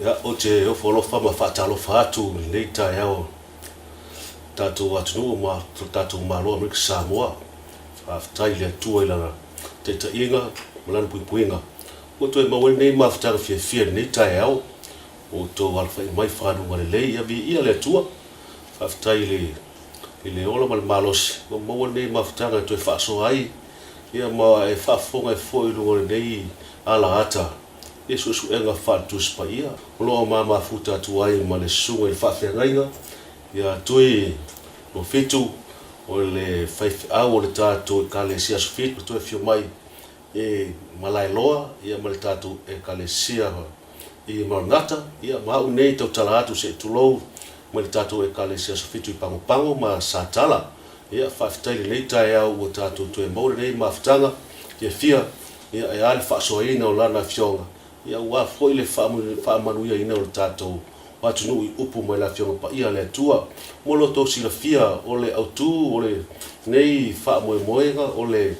Ia, ou te ofo alofa ma faatalofa atu i lenei taeao i tatou atunuu ma lo tatou Malo o Amerika Samoa. Faafetai i le Atua i Lana taitaiga ma Lana puipuiga ua toe maua ai lenei mafutaga fiafia i lenei taeao. Ua outou alafai mai i faguga lelei, ia viia le Atua. Faafetai i le i le ola ma le malosi ua maua lenei mafutaga e toe faasoa ai ia ma e faafofoga ai foi i luga o lenei alaata i suesuega faale-Tusi Paia o lo o ma mafuta atu ai ma le Susuga i le Faafeagaiga ia Tui Lofitu o le faifeau o le tatou Ekalesia Aso Fitu toe afio mai i Malaeloa ia ma le tatou Ekalesia i Maranatha ia ma au nei tautala atu se i tulou mai le tatou Ekalesia Aso Fitu i Pagopago ma Satala. Ia faafetai i lenei taeao ua tatou toe maua lenei mafutaga fiafia ia e a le faasoaina o Lana Afioga ia aua foi le faamanuiaina o le tatou atunuu i upu mai le Afioga Paia a le Atua. Mo lo outou silafia o le autu o lenei faamoemoega o le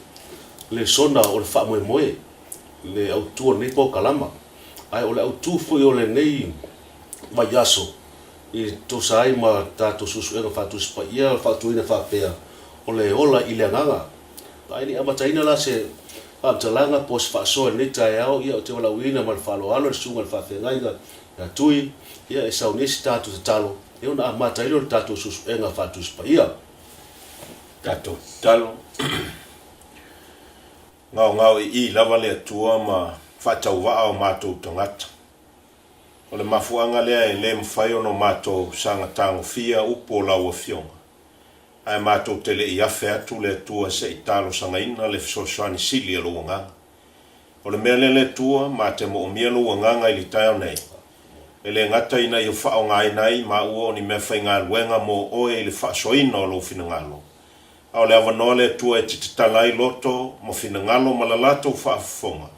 lesona o le faamoemoe, le autu o lenei polokalama, ae o le autu foi o lenei vaiaso i tusa ai ma tatou suesuega faatusi paia, o le fautuaina faapea, o le ola i le agaga. Ae le i amataina la se faamatalaga po o se faasoa i lenei taeao, ia ou te valaauina ma le faaaloalo le susuga i le faafeagaiga ia Tui, ia e saunia se tatou tatalo, ia ona amata ai lea o le tatou suesuega faatusi paia. Tatou tatalo. Gaogaoi'i lava le Atua ma faatauvaa o matou tagata. O le mafuaaga lea e le mafai ona matou saga tagofia upu o lau Afioga, ae matou te le i afe atu le Atua se i talosagaina le fesoasoani sili a lou Agaga. O le mea lea le Atua, ma te moomia lou Agaga i le taeao nei, e le gata ina ia faaaogaina ai maua o ni meafaigaluega mo Oe i le faasoaina o lou finagalo, a o le avanoa le Atua e te tatala ai loto ma finagalo ma la latou faafofoga,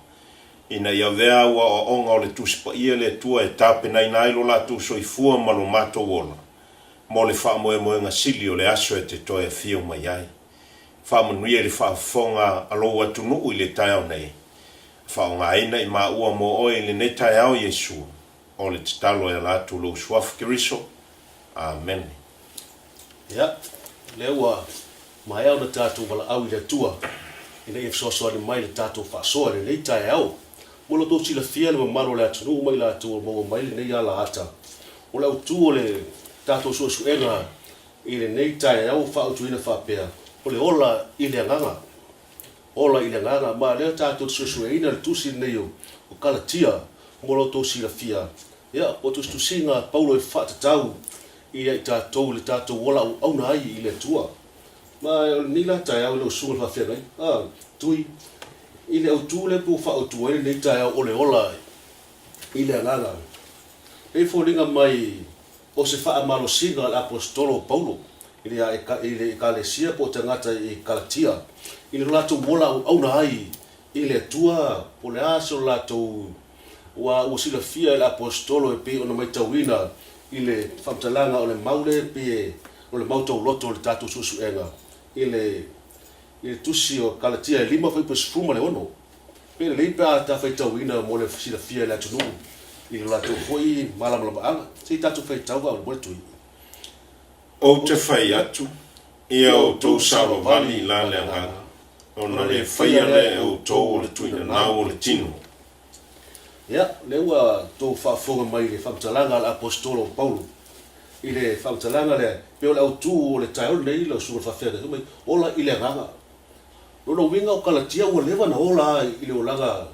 ina ia avea au aoaoga o le Tusi Paia le Atua e tapenaina ai lo latou soifua ma lo matou ola, mo le faamoemoega sili o le aso e te toe afio mai ai. Faamanuia i le faafofoga a lou atunuu i le taeao nei. Faaaogaina i maua mo oe i lenei taeao Iesu, o le tatalo e ala atu lou Suafa Keriso. Amene. Ia, lea ua maea ona tatou valaau i le Atua ina ia fesoasoani mai i le tatou faasoa i lenei taeao. Mo lo outou silafia le mamalu o le atunuu ma i latou ua maua mai lenei alaata, o le autu o le tatou suesuega i lenei taeao ua faautuina faapea, o le ola i le agaga. Ola i le agaga. Ma o lea tatou te suesueina le tusi lenei o Kalatia mo lo outou silafia. Ia, ua tusitusiga a Paulo e faatatau ia i tatou i le tatou ola auauna ai i le Atua. Ma o lenei la taeao i lau susuga i le faafeagai, a, Tui, i le autu lea pe ua faaautu ai lenei taeao o le ola i le agaga. E foliga mai o se faamalosiga a le Aposetolo o Paulo i le i le Ekalesia po o tagata i Kalatia i le latou ola auauna ai i le Atua, po o le a se latou ua ua silafia e le Aposetolo e pei ona matauina i le faamatalaga o le mau lea e pei e o le mau tauloto o le tatou suesuega i le i le tusi o Kalatia e 5 fuaiupu e 16. Pe lelei pe a ta faitauina mo le silafia e le atunuu i lo latou foi malamalamaaga. Se i tatou faitau faamolemole Tui. Ou te fai atu, ia outou savavali i la le agaga, ona le faia lea e outou o le tuinanau o le tino. Ia, lea ua tou faafofoga mai i le faamatalaga a le Aposetolo o Paulo i le faamatalaga lea, pei o le autu o le taeao lenei, lau Susuga i le Faafeagaiga, fai mai, Ola i le agaga. Lona uiga o Kalatia ua leva na ola i le olaga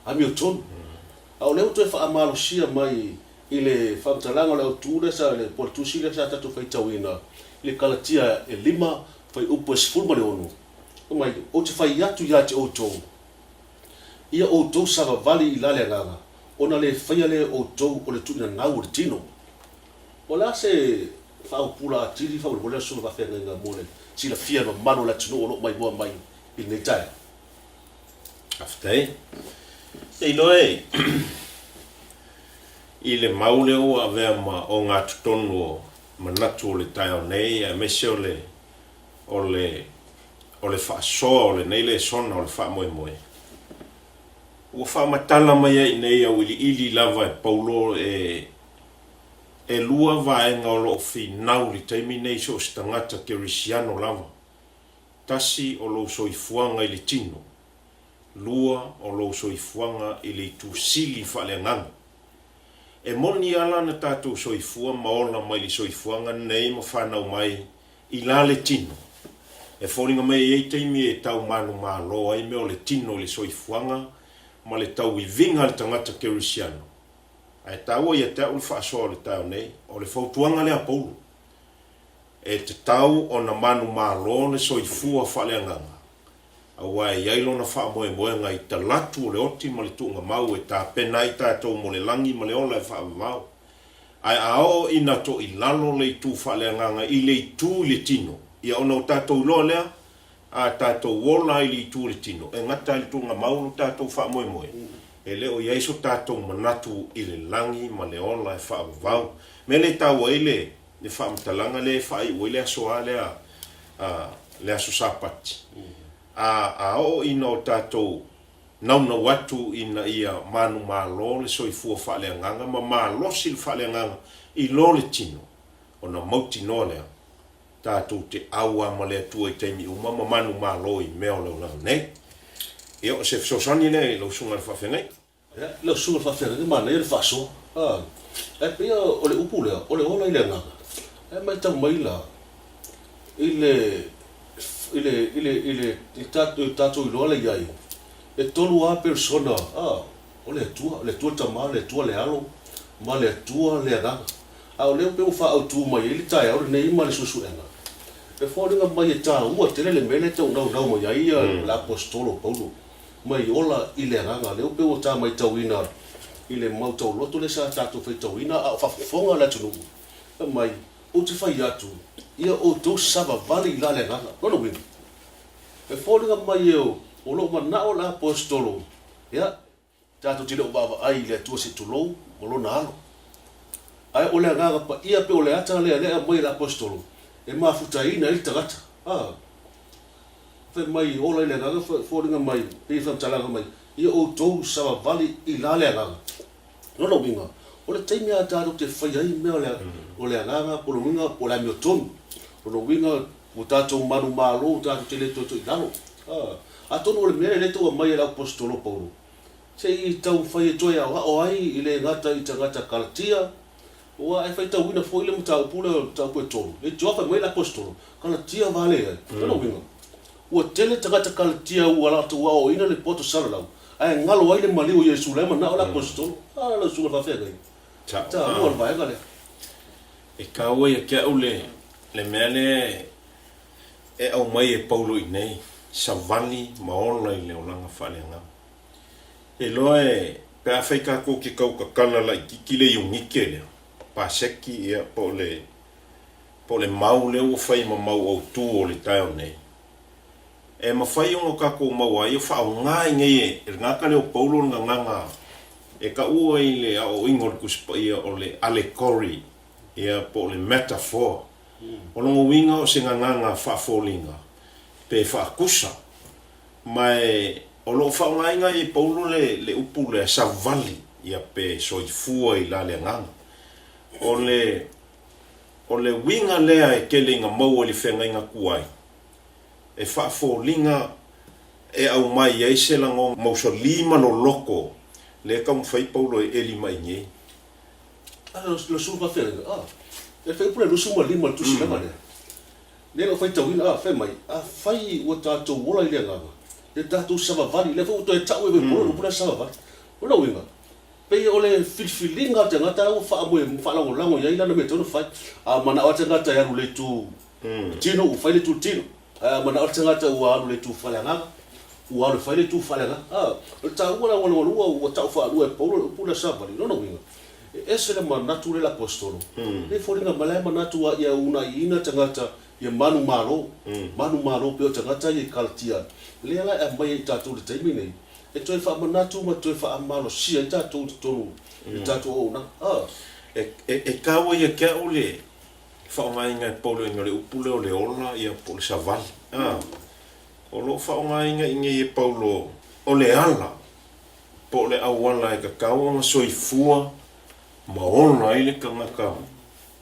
amiotonu, a o lea ua toe faamalosia mai i le faamatalaga o le autu lea sa, po o le tusi lea sa tatou faitauina i le Kalatia e 5, fuaiupu e 16, fai mai, Ou te fai atu ia te outou, ia outou savavali i la le agaga, ona le faia lea e outou o le tuuinanau o le tino. O le a se faaupula atili faamolemole lau Susuga Faafeagaiga mo le silafia e mamalu o le atunuu o lo o maimoa mai i lenei taeao? Faafetai. E iloa e i le mau lea ua avea ma ogatotonu o manatu o le taeao nei aemaise o le o le o le faasoa o lenei lesona o le faamoemoe. Ua faamatala mai ai nei auiliili lava e Paulo e ʻelua vaega o lo o finau i le taimi nei so o se tagata Kerisiano lava, tasi o lou soifuaga i le tino, lua o lou soifuaga i le itu sili faaleagaga. E moni ala na tatou soifua ma ola mai le soifuaga nei ma fanau mai i la le tino. E foliga mai e i ai taimi e tau manumalo ai mea o le tino i le soifuaga ma le tauiviga a le tagata Kerisiano. Ae taua ia te a'u le faasoa o le taeao nei, o le fautuaga lea a Paulo, e tatau ona manumalo le soifua faaleagaga, aua e i ai lona faamoemoega i talatu o le oti ma le tuugamau e tapena ai tatou mo le lagi ma le ola e faavavao. Ae a oo ina toilalo le itu faaleagaga i le itu i le tino, ia ona o tatou iloa lea, a tatou ola i le itu o le tino, e gata ai le tuugamau lo tatou faamoemoe, e le o i ai so tatou manatu i le lagi ma le ola e faavavau. Mea lea e taua ai le le faamatalaga lea e faaiu ai le aso a lea, a, le aso Sapati. A, a oo ina o tatou naunau atu ina ia manumalo le soifua faaleagaga ma malosi le faaleagaga i lo le tino, ona mautinoa lea, tatou te ʻau ma le Atua i taimi uma ma manumalo i mea o le olaga nei. Ia, o se fesoasoani lea i lau susuga i le faafeagaiga. Ia, lau susuga i le faafeagaiga, manaia le faasoa. A, ae pei o le upu lea, o le ola i le agaga. Ae matau mai la, i le, i le, i le, i le, i le tatou iloa lea i ai, e tolu lava persona, a, o le Atua, o le Atua le Tama, o le Atua le Alo, ma le Atua le Agaga. A o lea pei ua faaautu mai ai le taeao lenei ma le suesuega, e foliga mai e taua tele le mea lea e tau naunau mai ai le Aposetolo o Paulo, mai ola i le agaga. Lea pei ua ta maitauina i le mau tauloto lea sa tatou faitauina a o faafofoga le atunuu, fai mai, Ou te fai atu, ia outou savavali i la le agaga. Lona uiga, e foliga mai e o lo o manao le Aposetolo, ia, Tatou te le o vaavaai i le Atua se tulou ma Lona Alo. Ae o le Agaga Paia pei o le ata lea lea e aumai e le Aposetolo e mafutaina ai le tagata. A. Fai mai, ola i le Agaga, foliga mai, pei e faamatalaga mai, ia outou savavali i la le Agaga. Lona uiga, o le taimi a tatou te fai ai mea o le Agaga, po o le uiga, po o le amiotonu. Lona uiga, ua tatou manumalo, ua tatou te le toe toilalo. A. Atonu o le mea lea lea e tau aumai e le Aposetolo Paulo, Se i taumafai e toe aoao ai i le gata i tagata Kalatia, ua e faitauina foi le mataupu lea o le mataupu e tolu, e tioa fai mai le Aposetolo, Kalatia vale ai. Lona uiga, ua tele tagata Kalatia ua latou aoaoina le poto salalau, ae galo ai le maliu o Iesu la e manao le Aposetolo. A, lau susuga i le faafeagaiga, e taua le vaega lea. E taua ia te au le le mea lea e aumai e Paulo i inei, savali ma ola i le olaga faaleagaga. E iloa e, pe afai tatou te tau tatala laitiiti le iunite lea, paseki ia, po o le, po o le mau lea ua fai ma mau autu o le taeao nei, e mafai ona tatou maua ai, o faaaoga i nei e le tagata lea o Paulo le gagana e taua i le aoaoina o le Tusi Paia o le allegory, ia, po o le metaphor. O lona uiga o se gagana faafoliga pe faatusa. Ma e o lo o faaaogaina ai e Paulo le, le upu lea, savali, ia pe soifua i la le agaga. O le, o le uiga lea e tele ina maua i le feagaiga tuai, e faafoliga e aumai ai se lagona mausali ma loloto lea e taumafai Paulo e eli mai nei. A lo, lo suka feagaiga, a, e fai upu le 25 i le tusi lava lea. Lea na ou faitauina, a, fai mai, Afai ua tatou ola i le agaga, ia tatou savavali, lea foi ua toe tau e Paulo le upu lea savavali. O lona uiga, pei o le filifiliga a le tagata la ua faamoe, faalagolago i ai lana mea e tatau ona fai. A manao lava le tagata e alu i le itu tino, ua fai le itu tino. Ae a manao le tagata ua alu i le itu faaleagaga, ua alu e fai le itu faaleagaga. A, o le taua la ua lua ua tau faalua e Paulo le upu lea savavali. O lona uiga, E ese le manatu lea le Aposetolo, e foliga mai la e manatu a ia unaiina tagata ia manumalo, manumalo pei o tagata ia i Kalatia, lea la e aumai ai i tatou i le taimi nei, e toe faamanatu ma toe faamalosia ai tatou i totonu i le tatou auaunaga. A. E taua ia te au le faaaogaina e Paulo o le upu lea o le ola ia po o le savali. A. O lo o faaaogaina i inei e Paulo o le ala. Po o le auala e tatau ona soifua ma ola ai le tagata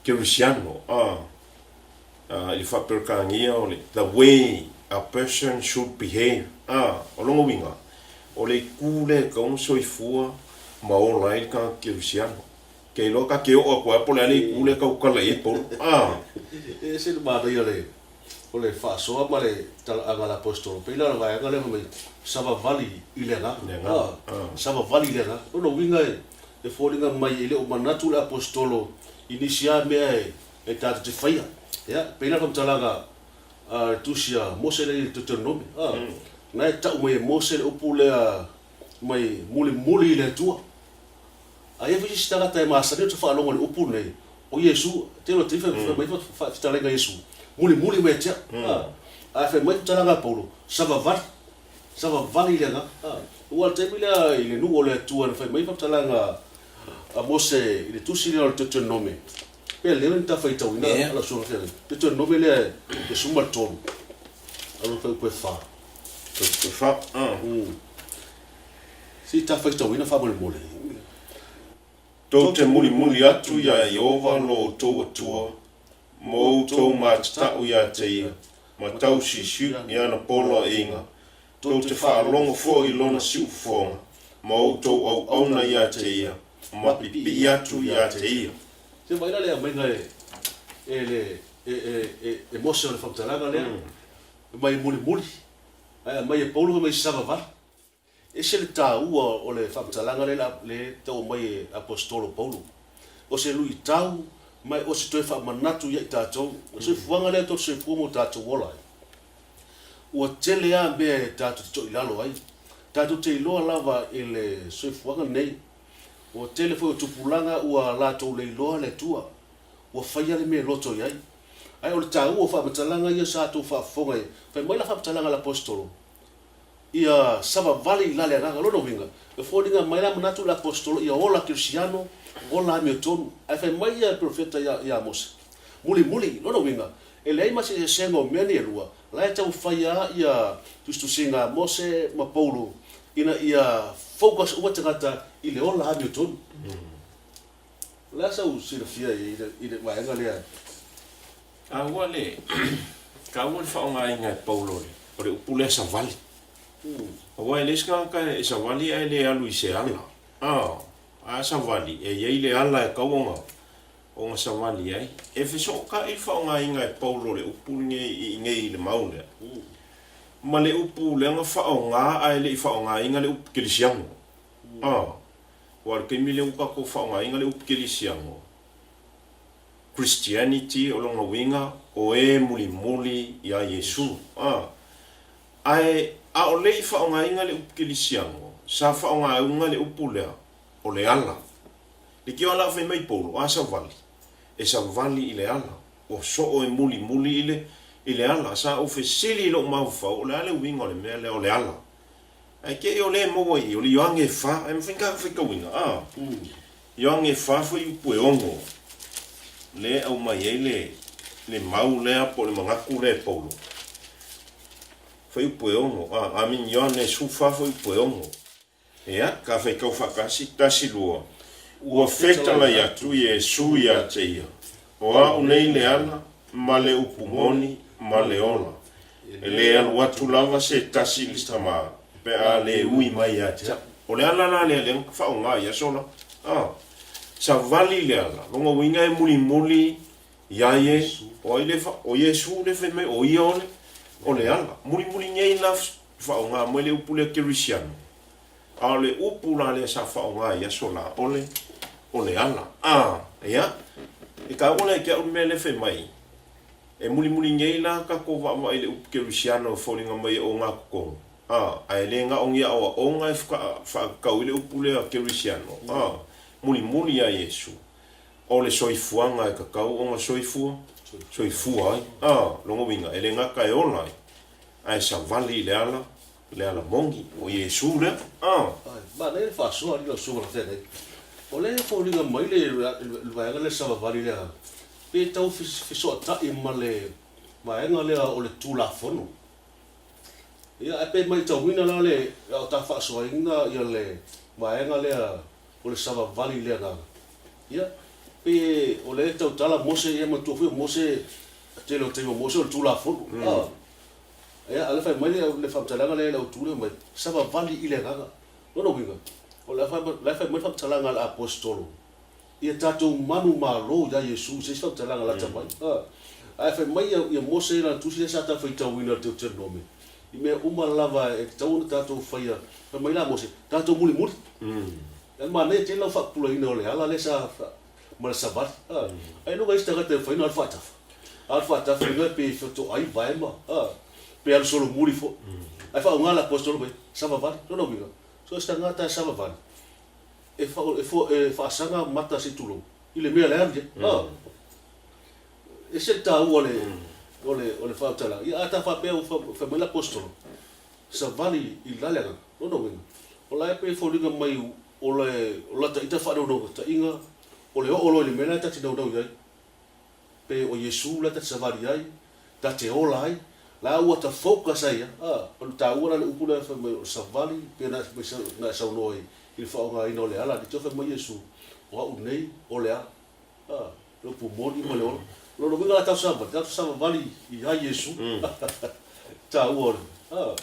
kerisiano, a, i le faa-Peretania o le the way a person should behave, a, o lona uiga, o le itu lea e tatau ona soifua ma ola ai le tagata kerisiano. Ke iloa ta te oo atu ai po o le a le itu lea e tautala i ai Paulo, a. E ese le manaia o le faasoa ma le talaaga a le Aposetolo, pei la o le vaega lea fai mai, savavali i le agaga, a, savavali i le agaga. O lona uiga e foliga mai e le o manatu le Aposetolo i nisi lava mea e tatou te faia. Ia, pei la o le faamatalaga a le tusi a Mose lea i le Deuteronome, a, na e tau mai e Mose le upu lea mai mulimuli i le Atua. A i ai foi se isi tagata e masani ona faalogo i le upu lenei, o Iesu, tele o taimi fai mai fetalaiga a Iesu, mulimuli mai ia te au. A fai mai fetalaga a Paulo, savavali, savavali i le agaga. Aua o le taimi lea i le nuu o le Atua na fai mai fetalaga a Mose i le tusi lea o le Deuteronome, pe lea na ta faitauina lau susuga feagaiga, Deuteronome lea e 13, a lo fuaiupu e 4. E 4. Se i ta faitauina faamolemole. Tou te mulimuli atu iā Ieova lo outou Atua, ma outou matatau iā te Ia, ma tausisiu i ana poloaiga, tou te faalogo foi i lona siufofoga, ma outou auauna iā te Ia, ma pipii atu iā te Ia. Se vaai la le aumaiga e le e Mose o le faamatalaga lea, mai mulimuli, ae aumai e Paulo fai mai savavali. E ese le taua o le faamatalaga lea e tau aumai e Aposetolo Paulo. O se luitau ma o se toe faamanatu ia i tatou, o le soifuaga lea tou te soifua ma o tatou ola ai. Ua tele lava mea e tatou te toilalo ai. Tatou te iloa lava i le soifuaga lenei, ua tele foi o tupulaga ua latou le iloa le Atua, ua faia le mea e loto i ai. Ae o le taua o faamatalaga ia sa tou faafofoga i ai. Fai mai la faamatalaga a le Aposetolo, Ia savavali i la le agaga. Lona uiga, e foliga mai la manatu le Aposetolo ia ola kerisiano, ola amiotonu. Ae fai mai ia le perofeta ia Mose, Mulimuli. Lona uiga, e leai ma se eseesega o mea nei e lua, la e taumafai a ia tusitusiga a Mose ma Paulo ina ia focus uma tagata i le ola amiotonu. O le a sau silafia i le vaega lea? Taua le taua le faaaogaina e Paulo o le upu lea savali. Aua e leai se tagata e savali ae le alu i se ala. A savali, e i ai le ala e tatau ona ona savali ai. E fesootai le faaaogaina e Paulo o le upu lenei i inei i le mau lea, ma le upu lea na faaaoga ae le i faaaogaina le upu kerisiano. Aua o le taimi lea ua tatou faaaogaina le upu kerisiano, Christianity, o lona uiga o e mulimuli iā Iesu. A. Ae aʻole i faaaogaina le upu kerisiano, sa faaaogaina le upu lea o le ala. Leitioa la fai mai Paulo, a savali, e savali i le ala, o soo e mulimuli i le i le ala. Sa ou fesili i lou mafaufau, o le a le uiga o le mea lea o le ala? Ae te i o lea e maua i i, o le Ioane e fa, ae mafai ona faitauina, a. Ioane fa fuaiupu e ono, lea e aumai ai le, le mau lea po o le manatu lea e Paulo. Fuaiupu e ono, a, I mean Ioane 14 fuaiupu e ono. Ia, ka faitau faatasi, tasi, lua. Ua fetalai atu Iesu ia te ia, O au nei le ala, ma le upu moni, ma le ola. E le alu atu lava se tasi i le Tama, pe a le ui mai ia te au. O le ala la lea lea na faaaoga i aso la. A, savali le ala, lona uiga e mulimuli iā Iesu. O ai le fa, o Iesu le fai mai o ia o le, o le ala. Mulimuli nei la faaaoga mai le upu lea kerisiano. A o le upu la lea sa faaaoga i aso la, o le, o le ala. A, ia, e taua la ia te au le mea lea fai mai, E mulimuli nei la tatou vaavaai i le upu kerisiano e foliga mai e ogatotonu, a, ae le na o ni aoaoga e faatatau i le upu lea kerisiano, a, mulimuli ia Iesu, o le soifuaga e tatau ona soifua, soifua ai, a, lona uiga, e le gata e ola ai, ae savali i le ala, le ala moni, o Iesu lea, a. Manaia le faasoa alii lau susuga Lafeagai. O lea e foliga mai le vaega lea le savavali lea Pe tau fesootai ma le vaega lea o le Tulafono. Ia, ae pe maitauina la le a o ta faasoaina ia le vaega lea o le savavali i le agaga. Ia, pei o lea e tautala Mose, ia manatua foi o Mose, tele o taimi o Mose o le Tulafono. A, ia, a o lea e fai mai le faamatalaga lea i le autu lea fai mai, savavali i le agaga. O lona uiga, o la e fai mai le faamatalaga a le Aposetolo, ia tatou manumalo ia Iesu i se isi faamatalaga lata mai. A, ae fai mai ia Mose i lana tusi lea sa tau faitauina i le Deuteronome, i mea uma lava e tatau ona tatou faia, fai mai la Mose, tatou mulimuli. E manaia tele lau faapupulaina o le ala lea sa ma le savali. A, ailoga isi tagata e mafai ona alu faatafa. Alu faatafa ina pe fetoai vae ma, a, pe alu solomuli foi. Ae faaaoga le Aposetolo mai, savavali. Lona uiga, so o se tagata e savavali, e fa, e fo, e faasaga mata se i tulou, i le mea la e alu i ai. A, ese le taua o le, o le, o le faamatalaga. Ia a ta faapea ua fai mai le Aposetolo, savali i la le agaga. Lona uiga, o la e pei e foliga mai o le, o lata ita faanaunautataiga, o le oo loa i le mea la e ta te naunau i ai, pe o Iesu la ta te savali ai, ta te ola ai, la ua ta focus ai a, o le taua la le upu lea fai mai o le savali, pei ona e saunoa i le faaaogaina o le ala, te fai mai Iesu, o au nei o le ala, a, le upu moni ma le ola. O lona uiga la tatou savali, tatou savavali ia Iesu, taua o le, a,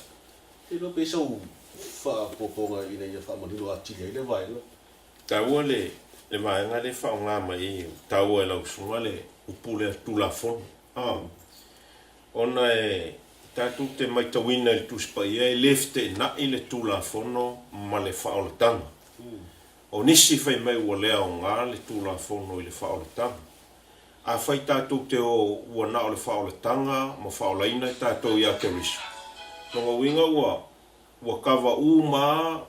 te iloa pe i ai sau faaopoopoga ina ia faamanino atili ai lea vaega. Taua le vaega lea e faaaoga mai i taua e lau susuga le upu lea Tulafono. A, ona e tatou te maitauina i le Tusi Paia e le feteenai le Tulafono ma le faaolataga. O nisi fai mai ua le aoga le Tulafono i le faaolataga. Afai tatou te o ua na o le faaolataga ma faaolaina i tatou ia Keriso, lona uiga ua ua kava uma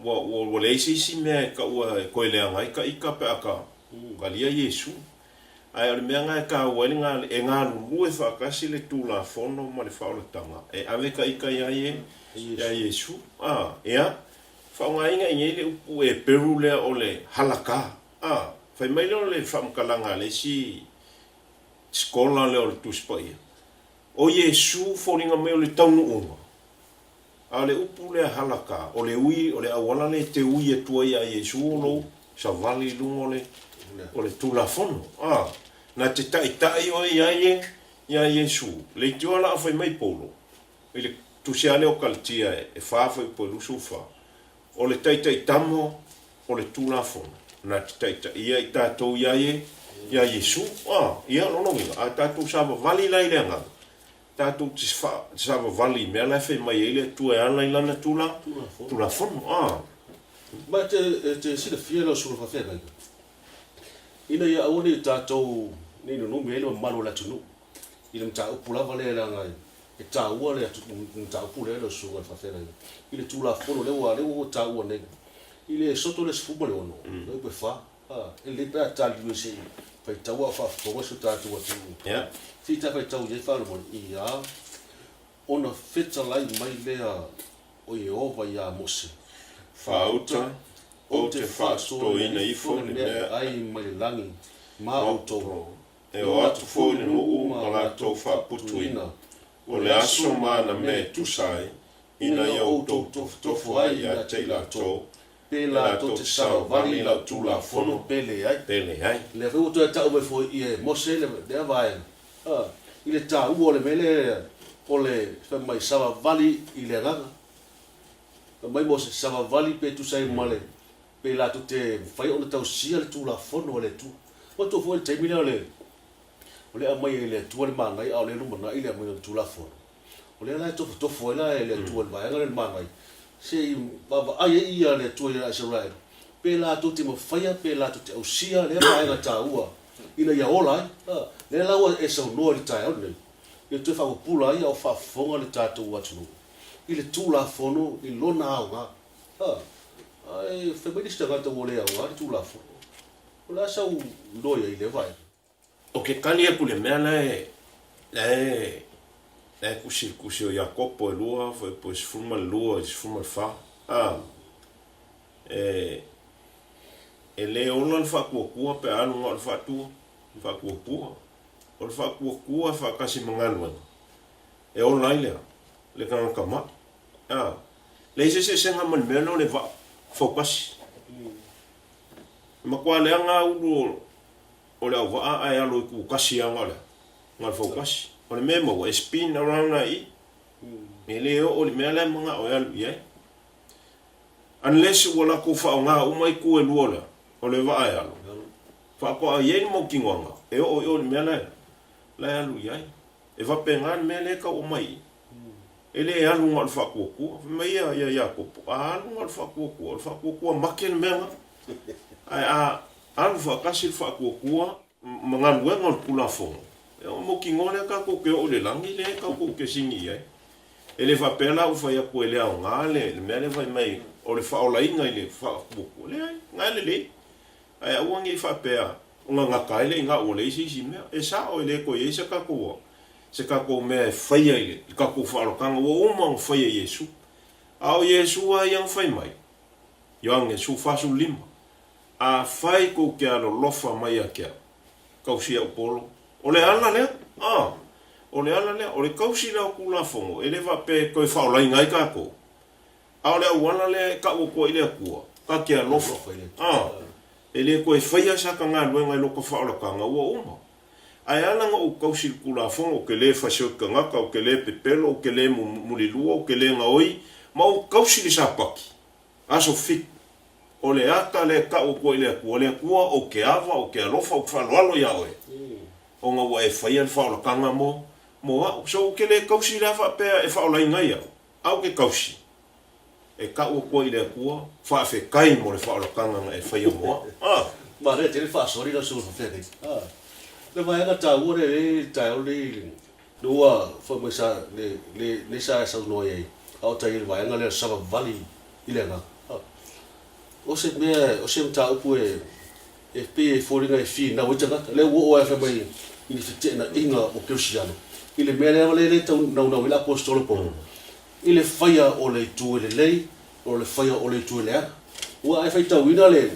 Ua, ua, ua leai se isi mea e taua e toe leaga ai ka ita pe a ka talia Iesu. Ae o le mea lena e taua ai le ga, e galulue faatasi le Tulafono ma le faaolataga e ave ka ita ia Ie, ia Iesu. A, ia, faaaogaina i nei le upu Eperu lea o le halakah. A, fai mai lea o le faamatalaga a le isi scholar lea o le Tusi Paia, o Iesu foliga mai o le taunuuga. A o le upu lea halakah, o le ui, o le auala lea e te ui atu ai iā Iesu o lou savali i luga o le, o le Tulafono. A, na te taitai oe iā Ie, iā Iesu. Leitioa la a fai mai Paulo, i le tusi lava lea o Kalatia e fa fuaiupu e 24, o le taitaitamo o le Tulafono, na te taitaia i tatou iā Ie, iā Iesu. A, ia, lona uiga, a tatou savavali la i le agaga, Tatou te savavali i mea la e fai mai ai le Atua e ala i Lana Tulafono. A. Ma e te silafia lau Susuga Faafeagaiga, ina ia aua ne i tatou ne i nunumi ai le mamalu o le atunuu i le mataupu lava lea leaga e taua le mataupu lea lau Susuga Faafeagaiga i le Tulafono lea ua taua nei i le Soto lea 16, le upu e fa. A, e lelei pe a taliliu se i faitau a o faafofoga si o tatou atunuu. Se i ta faitau i ai faamolemole, ia, ona fetalai mai lea o Ieova iā Mose, Faauta, ou te faatotoina ifo le mea e ai mai le lagi ma outou, E o atu foi le nuu ma latou faaputuina, o le aso ma ana mea e tusa ai, ina ia outou tofotofo ai ia te i latou, Pe latou te savavali i lau Tulafono pe leai. Pe leai. Lea foi ua toe tau mai foi e Mose lea vaega, a, i le taua o le mea lea o le fai mai savavali i le agaga. Fai mai Mose, savavali pe tusa ai ma le, pe latou te mafai ona tausia le Tulafono a le Atua. Manatua foi le taimi lea o le, o le aumai e le Atua le manaia a o lea e lumanai le aumaiga o le Tulafono. O lea la e tofotofo ai la e le Atua i le vaega lea o le manaia, se i vaavaai ai ia le Atua ia Isaraelu, pe latou te mafaia, pe latou te ausia lea vaega taua ina ia ola ai. A, lea la ua e saunoa i le taeao lenei, ia toe faapupula ai a o faafofoga le tatou atunuu i le Tulafono i lona aoga. A, ae fai mai le isi tagata ua le aoga le Tulafono. O le a sau iloa i ai i lea vaega? Ou te tali atu i le mea la e, la e, la e tusi i le tusi o Iakopo e lua, fuaiupu e 12 i le 14, a, e, e le ola le faatuatua pe a alu na o le faatua, faatuatua. O le faatuatua e faatasi ma galuega, e ola ai le a? Le tagata mai. A, leai se eseesega ma le mea lea o le vaa. Faukasi. E matua leaga lava ulu o le auvaa ae alo i kukasi lava na o le faukasi. O le mea e maua, e spin around lava i i. E le oo i le mea la e manao e alu i ai. Unless ua latou faaaoga uma itu e lua o le vaa e alo, faatoa i ai le mautinoaga e oo i o i le mea la e alu i ai. E faapena le mea lea e tau aumai i i. E le alu na o le faatuatua. Fai mai ia ia Iakopo, a alu na o le faatuatua, o le faatuatua make le mea lena. Ae a alu faatasi le faatuatua ma galuega o le Tulafono, ia ona mautinoa lea tatou te oo i le lagi lea tatou te sini i ai. E le faapea la ua fai atu e le aoga le mea lea fai mai o le faaolaina i le faatuatua. Leai, na e lelei. Ae aua ne i faapea ona gata ai lea i ina ua leai se isi mea. E sao e le toe i ai se tatou se tatou mea e faia i le tatou faaolataga ua uma ona faia e Iesu. A o Iesu lava ia na fai mai, Ioane 14, Afai tou te alolofa mai ia te au, tausi au polo. O le ala lea, a, o le ala lea, o le tausi lea o Tulafono, e le faapea e toe faaolaina ai tatou, a o le auala lea e tau atu ai i le Atua, ta te alofa, a, e le toe faia sa ta galuega i lota faaolataga, ua uma. Ae ala ona ou tausi i le Tulafono, ou te le fasioti tagata, ou te le pepelo, ou te le mulilua, ou te le gaoi, ma ou tausi i le Sapati, aso fitu. O le ata lea e tau atu ai i le Atua, Le Atua, ou te ava, ou te alofa, ou te faaaloalo iā Oe, ona ua E faia le faaolataga mo, mo a'u. So ou te le tausi la faapea e faaolaina ai a'u, a ou te tausi, e tau atu ai i le Atua, Faafetai mo le faaolataga na E faia mo a'u. Ah! Manaia tele faasoa nei lau susuga faafeagai. Ah! Le vaega taua lea i le taeao lenei le ua fai mai sa le le le sa saunoa i ai a o tai i le vaega lea o le savavali i le agaga. O se mea, o se mataupu e, e pei e foliga e finau ai tagata. Lea ua oo ai fai mai i le feteenaiga o Kerisiano i le mea lea lea e tau naunau ai le Aposetolo Paulo, i le faia o le itu e lelei, o le faia o le itu e leaga. Ua a e faitauina le,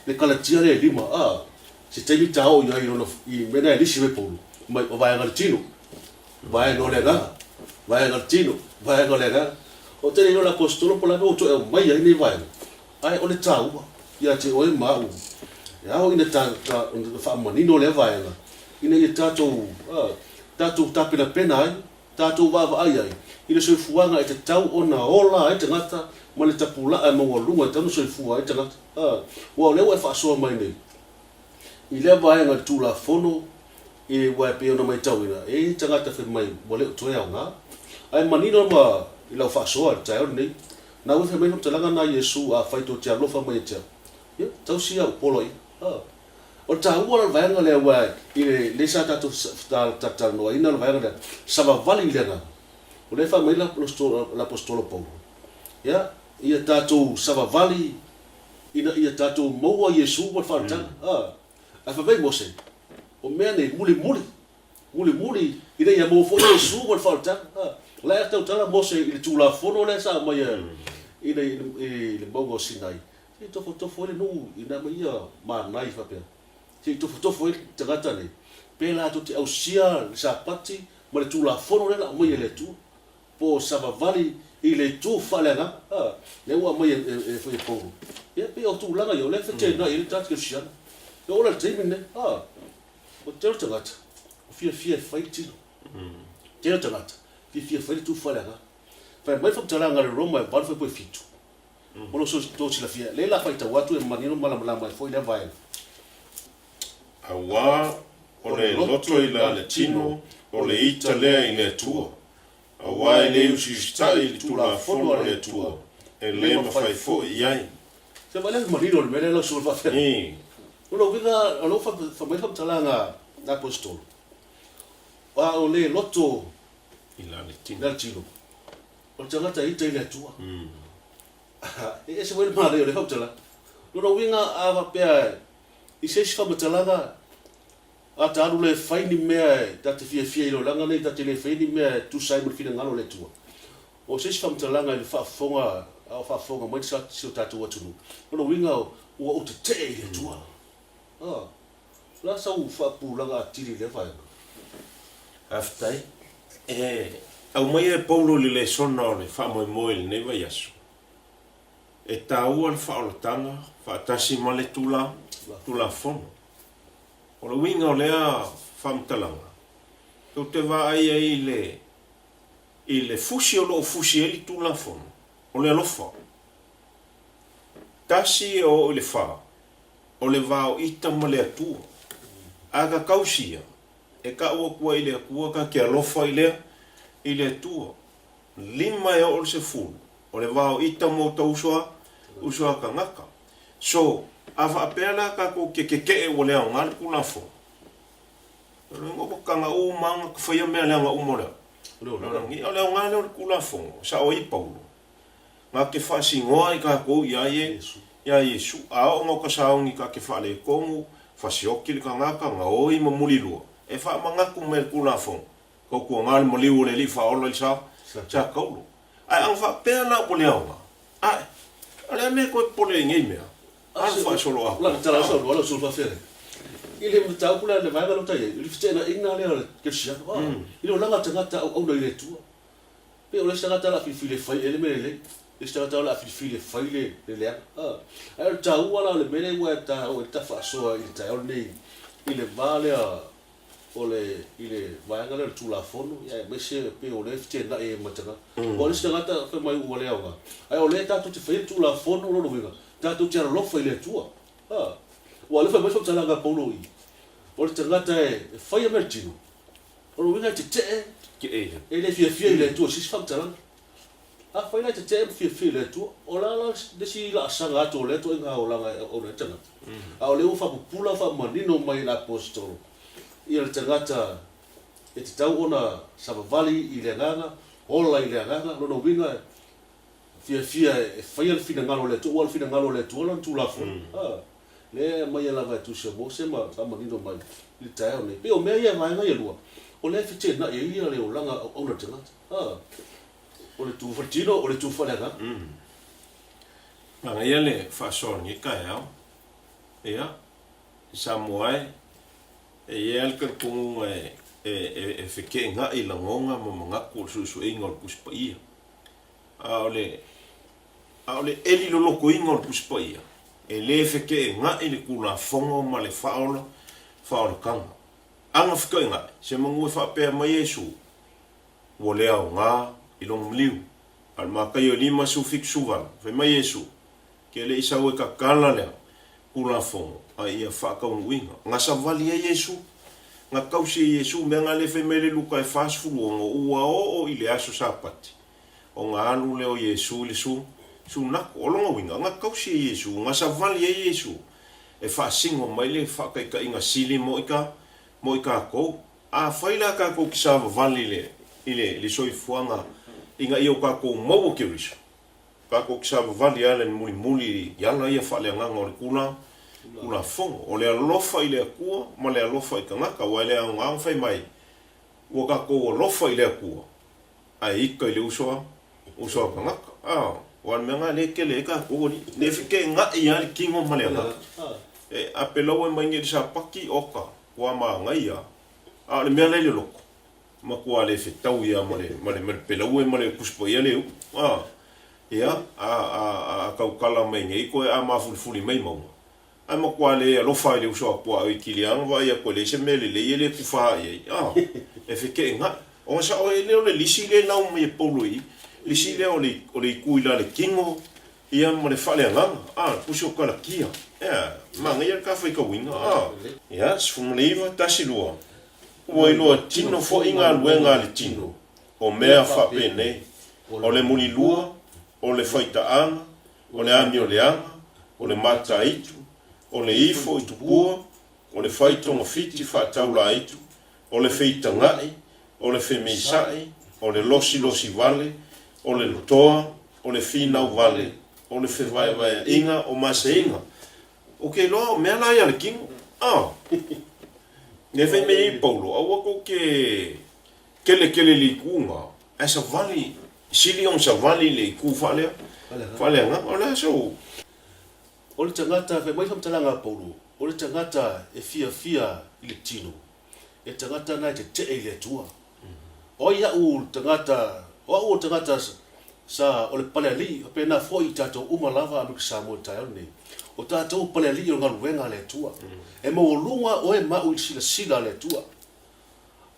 le Kalatia lea e lima, a, se taimi ta oo i ai i lona, i mea na e lisi mai Paulo, mai o vaega o le tino. Vaega o le agaga, vaega o le tino, vaega o le agaga. O tele ia o le Aposetolo po o le a mea ua toe aumaia ai nei vaega, ae o le taua ia te oe ma au, e ao ina ta, ta, ona faamanino lea vaega, ina ia tatou, a, tatou tapenapena ai, tatou vaavaai ai i le soifuaga e tatau ona ola ai tagata ma le tapulaa e maualuga e tatau ona soifua ai tagata. A, aua o lea ua e faasoa mai nei i lea vaega i le Tulafono, E, aua e pei ona matauina, e i ai tagata fai mai ua le o toe aoga. Ae manino ma i lau faasoa i le taeao lenei, na ua fai mai le faamatalaga na a Iesu, Afai tou te alofa mai ia te au, ia, tausi au poloaiga. A. O le taua la o le vaega lea, aua i le, lea sa tatou talatalanoaina le vaega lea, savavali i le agaga. O lea e fai mai le Aposetolo Paulo, ia, ia tatou savavali ina ia tatou maua Iesu ma le faaolataga. A. Ae fai mai Mose, O mea nei, mulimuli, mulimuli, ina ia maua foi Iesu ma le faaolataga. A, o la e tautala Mose i le Tulafono lea sa aumaia i le, i le mauga o Sinai, se i tofotofo ai le nuu i nā mea ia manai faapea, se i tofotofo ai le tagata nei, pe latou te ausia le Sapati ma le Tulafono lea na aumaia e le Atua. Po o savavali i le itu faaleagaga, a, lea ua aumai e, e, e Paulo. Ia, pei o tulaga ia, o lea e feteenai ai le tatou kerisiano. E oo la i le taimi lenei, a, o le tele o tagata, ua fiafia e fai le tino. Tele o tagata, fiafia e fai le itu faaleagaga. Fai mai le faamatalaga a le Roma e 8:7, mo lo outou silafia, lea la faitau atu e manino ma malamalama ai foi lea vaega. Auā o le loto i la le tino, o le ita lea i le Atua. Auā e le usiusitai i le Tulafono a le Atua, e le mafai foi i ai. Se vaai le manino o le mea lea lau susuga faafetai. O lou uiga o lou fai mai faamatalaga a Aposetolo, a o le loto i la le tino, o le tagata e ita i le Atua. E ese foi le manaia o lea faamatalaga. O lona uiga a faapea i se isi faamatalaga, a ta alu loa e fai ni mea e ta te fiafia i lolaga nei, ta te le faia ni mea e tusa ai ma le finagalo o le Atua. O se isi faamatalaga i le faafofoga, a o faafofoga mai si o tatou atunuu, o lona uiga ua ou tetee i le Atua. A, o le a sau faapupulaga atili i lea vaega? Faafetai. E aumaia e Paulo le lesona o le faamoemoe i lenei vaiaso. E taua le faaolataga faatasi ma le tula, Tulafono. O le uiga o lea faamatalaga, tou te vaai ai i le, i le fusi o lo o fusi ai le Tulafono, o le alofa. Tasi e oo i le fa, o le va o ita ma le Atua. A ka tausia, e tau atu ai i le Atua ka te alofa i le, i le Atua. Lima e oo i le sefulu, o le va o ita ma uta uso a, uso a tagata. So, a faapea la tatou te tetee ua le aoga le Tulafono, o lona uiga ua taga uma lava ona faia mea leaga uma o le a? O le aoga lea o le Tulafono, e sao ai Paulo, na te faasinoa i tatou ia Iesu. A oo ina ota sauni ta te faaletonu, fasioti le tagata, gaoi ma mulilua, e faamanatu mai e le Tulafono, Tautuana le maliu o le Alii Faaola i le sa, sa taulo. Ae ana faapea la ua le aoga, ae, o le a mea e toe popole ai i nei mea? Alu faasolo atoa. La tala sau loa sul faafeagai. I le mataupu lea le vaega lea ua i ai, i le feteenaiga lea o le kerisiano, a, i le olaga o tagata auauna i le Atua. Pei o le isi tagata o le a filifili e fai ea le mea lelei, le isi tagata o le a filifili e fai le leaga. A, ae o le taua la o le mea lea ua e taua ai le ta faasoa i le taeao lenei i le va lea o le, i le vaega lea o le Tulafono, ia aemaise e pei o lea e feteenai ai ma tagata. Aua o le isi tagata fai mai ua le aoga, ae o lea tatou te faia le Tulafono, o lona uiga, tatou te alolofa i le Atua. A, aua o lea fai mai le faamatalaga a Paulo i i, o le tagata e faia mea i le tino, o lona uiga e tetee, e le fiafia i le Atua i se isi faamatalaga. Afai la e tetee ma fiafia i le Atua, o le a la le isi laasaga atu o lea ituaiga olaga e auauna ai le tagata? A o lea ua faapupula faamanino mai e le Aposetolo ia le tagata e tatau ona savavali i le agaga, ola i le agaga, lona uiga e fiafia e faia le finagalo o le Atua, aua o le finagalo o le Atua lana Tulafono. A, lea e aumaia lava e Tusi a Mose ma faamanino mai i le taeao nei. E pei o mea ia vaega ia e lua, o lea e feteenai ai ia le olaga auauna o le tagata. A, o le tu faletino, o le tu faaleagaga. Manaia le faasoa o lenei taeao. Ia, i Samoa e, e i ai lava le talitonuga e, e, e, e feteenai lagona ma manatu o le suesueina o le Tusi Paia. A o le, a o le eli lolotoina o le Tusi Paia, e le feteenai le Tulafono ma le faaola, faaolataga. Ana feteenai, semanu e faapea mai Iesu, ua le aoga i lona maliu. A o le Mataio e 57 18, fai mai Iesu, Ke le i sau e tatala lea Tulafono, a ia faataunuuina. Na savali ai Iesu, na tausi e Iesu mea na le fai mai le Luka e 46, ua oo i le aso Sapati, ona alu lea o Iesu i le su, sunako. O lona uiga, na tausi e Iesu, na savali ai Iesu e faasino mai le faataitaiga sili mo i ta, mo i tatou. Afai la tatou te savavali i le, i le, i le soifuaga ina ia o tatou maua Keriso, tatou te savavali ala i le mulimuli i ala ia faaleagaga o le tula, Tulafono. O le alofa i le Atua ma le alofa i tagata, aua e le aoga ona fai mai, ua tatou alofa i le Atua, ae ita i le uso a, uso a tagata. A, aua o le mea lena lea e tele ai tatou alii. Le feteenai lava le tino ma le agaga. E apelau e mai nei i le sapati, oka, Ua manaia, a o le mea la i le loto, matua le fetaui lava ma le, ma le, ma le pelaue ma le Tusi Paia le upu. A, ia, a, a, a tautala mai nei koe a mafulifuli mai mauga, ae matua le alofa i le uso a puaa i kili lava ona vaai atu e leai se mea lelei e le tufa i ai. A, e feteenai. Ona sao ai lea o le lisi lea e lau mai e Paulo i i, lisi lea o le, o le itu i la le tino, Ia ma le faaleagaga, a, le pusi o Kalatia. Ea, manaia le ta faitauina, a. Ia, 19, 1, 2, Ua iloa tino foi galuega a le tino, o mea faapenei, o le mulilua, o le faitaaga, o le amioleaga, o le mataitu, o le ifo i tupua, o le fai togafiti faataulaitu, o le feitagai, o le femisa'i, o le losilosi vale, o le lotoa, o le finau vale, o le fevaevaea'iga, o maseiga. Ou te iloa o mea la ia a le tino. A! Lea fai mai ai Paulo, aua tou te keletele i le itu na, ae savali, sili ona savali i le itu faalea, faaleagaga. O le a sou. O le tagata, fai mai le faamatalaga a Paulo, o le tagata e fiafia i le tino, e tagata na e tetee i le Atua. O ai a'u tagata, o a'u o le tagata. Sa, o le palealii, faapena foi i tatou uma lava Amerika Samoa i le taeao lenei. O tatou o palealii o le galuega a le Atua. E maualuga oe ma au i le silasila a le Atua.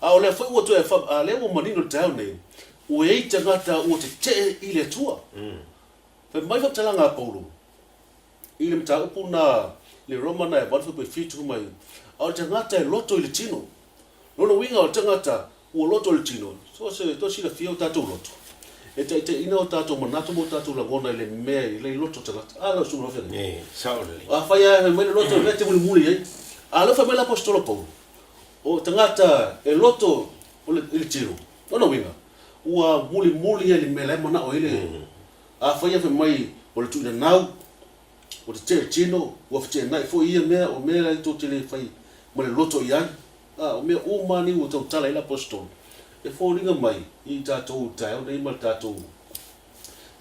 A o lea foi ua toe, a lea ua manino i le taeao lenei, ua i ai tagata ua tetee i le Atua. Fai mai faamatalaga a Paulo i le mataupu na i le Roma na e 8:7 fai mai, A o le tagata e loto i le tino. Lona uiga o le tagata ua loto i le tino, so se toe silafia o tatou loto, e taitaiina o tatou manatu ma o tatou lagona i le mea i le loto o tagata. A lau susuga lau afioga. E sao lelei. Afai lava e fai mai le loto i le mea e te mulimuli ai. A o lea ua fai mai le Aposetolo Paulo, o tagata e loto i le tino, lona uiga, ua mulimuli ai i le mea la e manao ai le, afai e fai mai o le tuuinanau, ua tetee le tino, ua feteenai foi ia mea, o mea la tou te le fai ma le loto i ai. A, o mea uma lava nei ua tautala ai le Aposetolo, e foliga mai i tatou i le taeao nei ma le tatou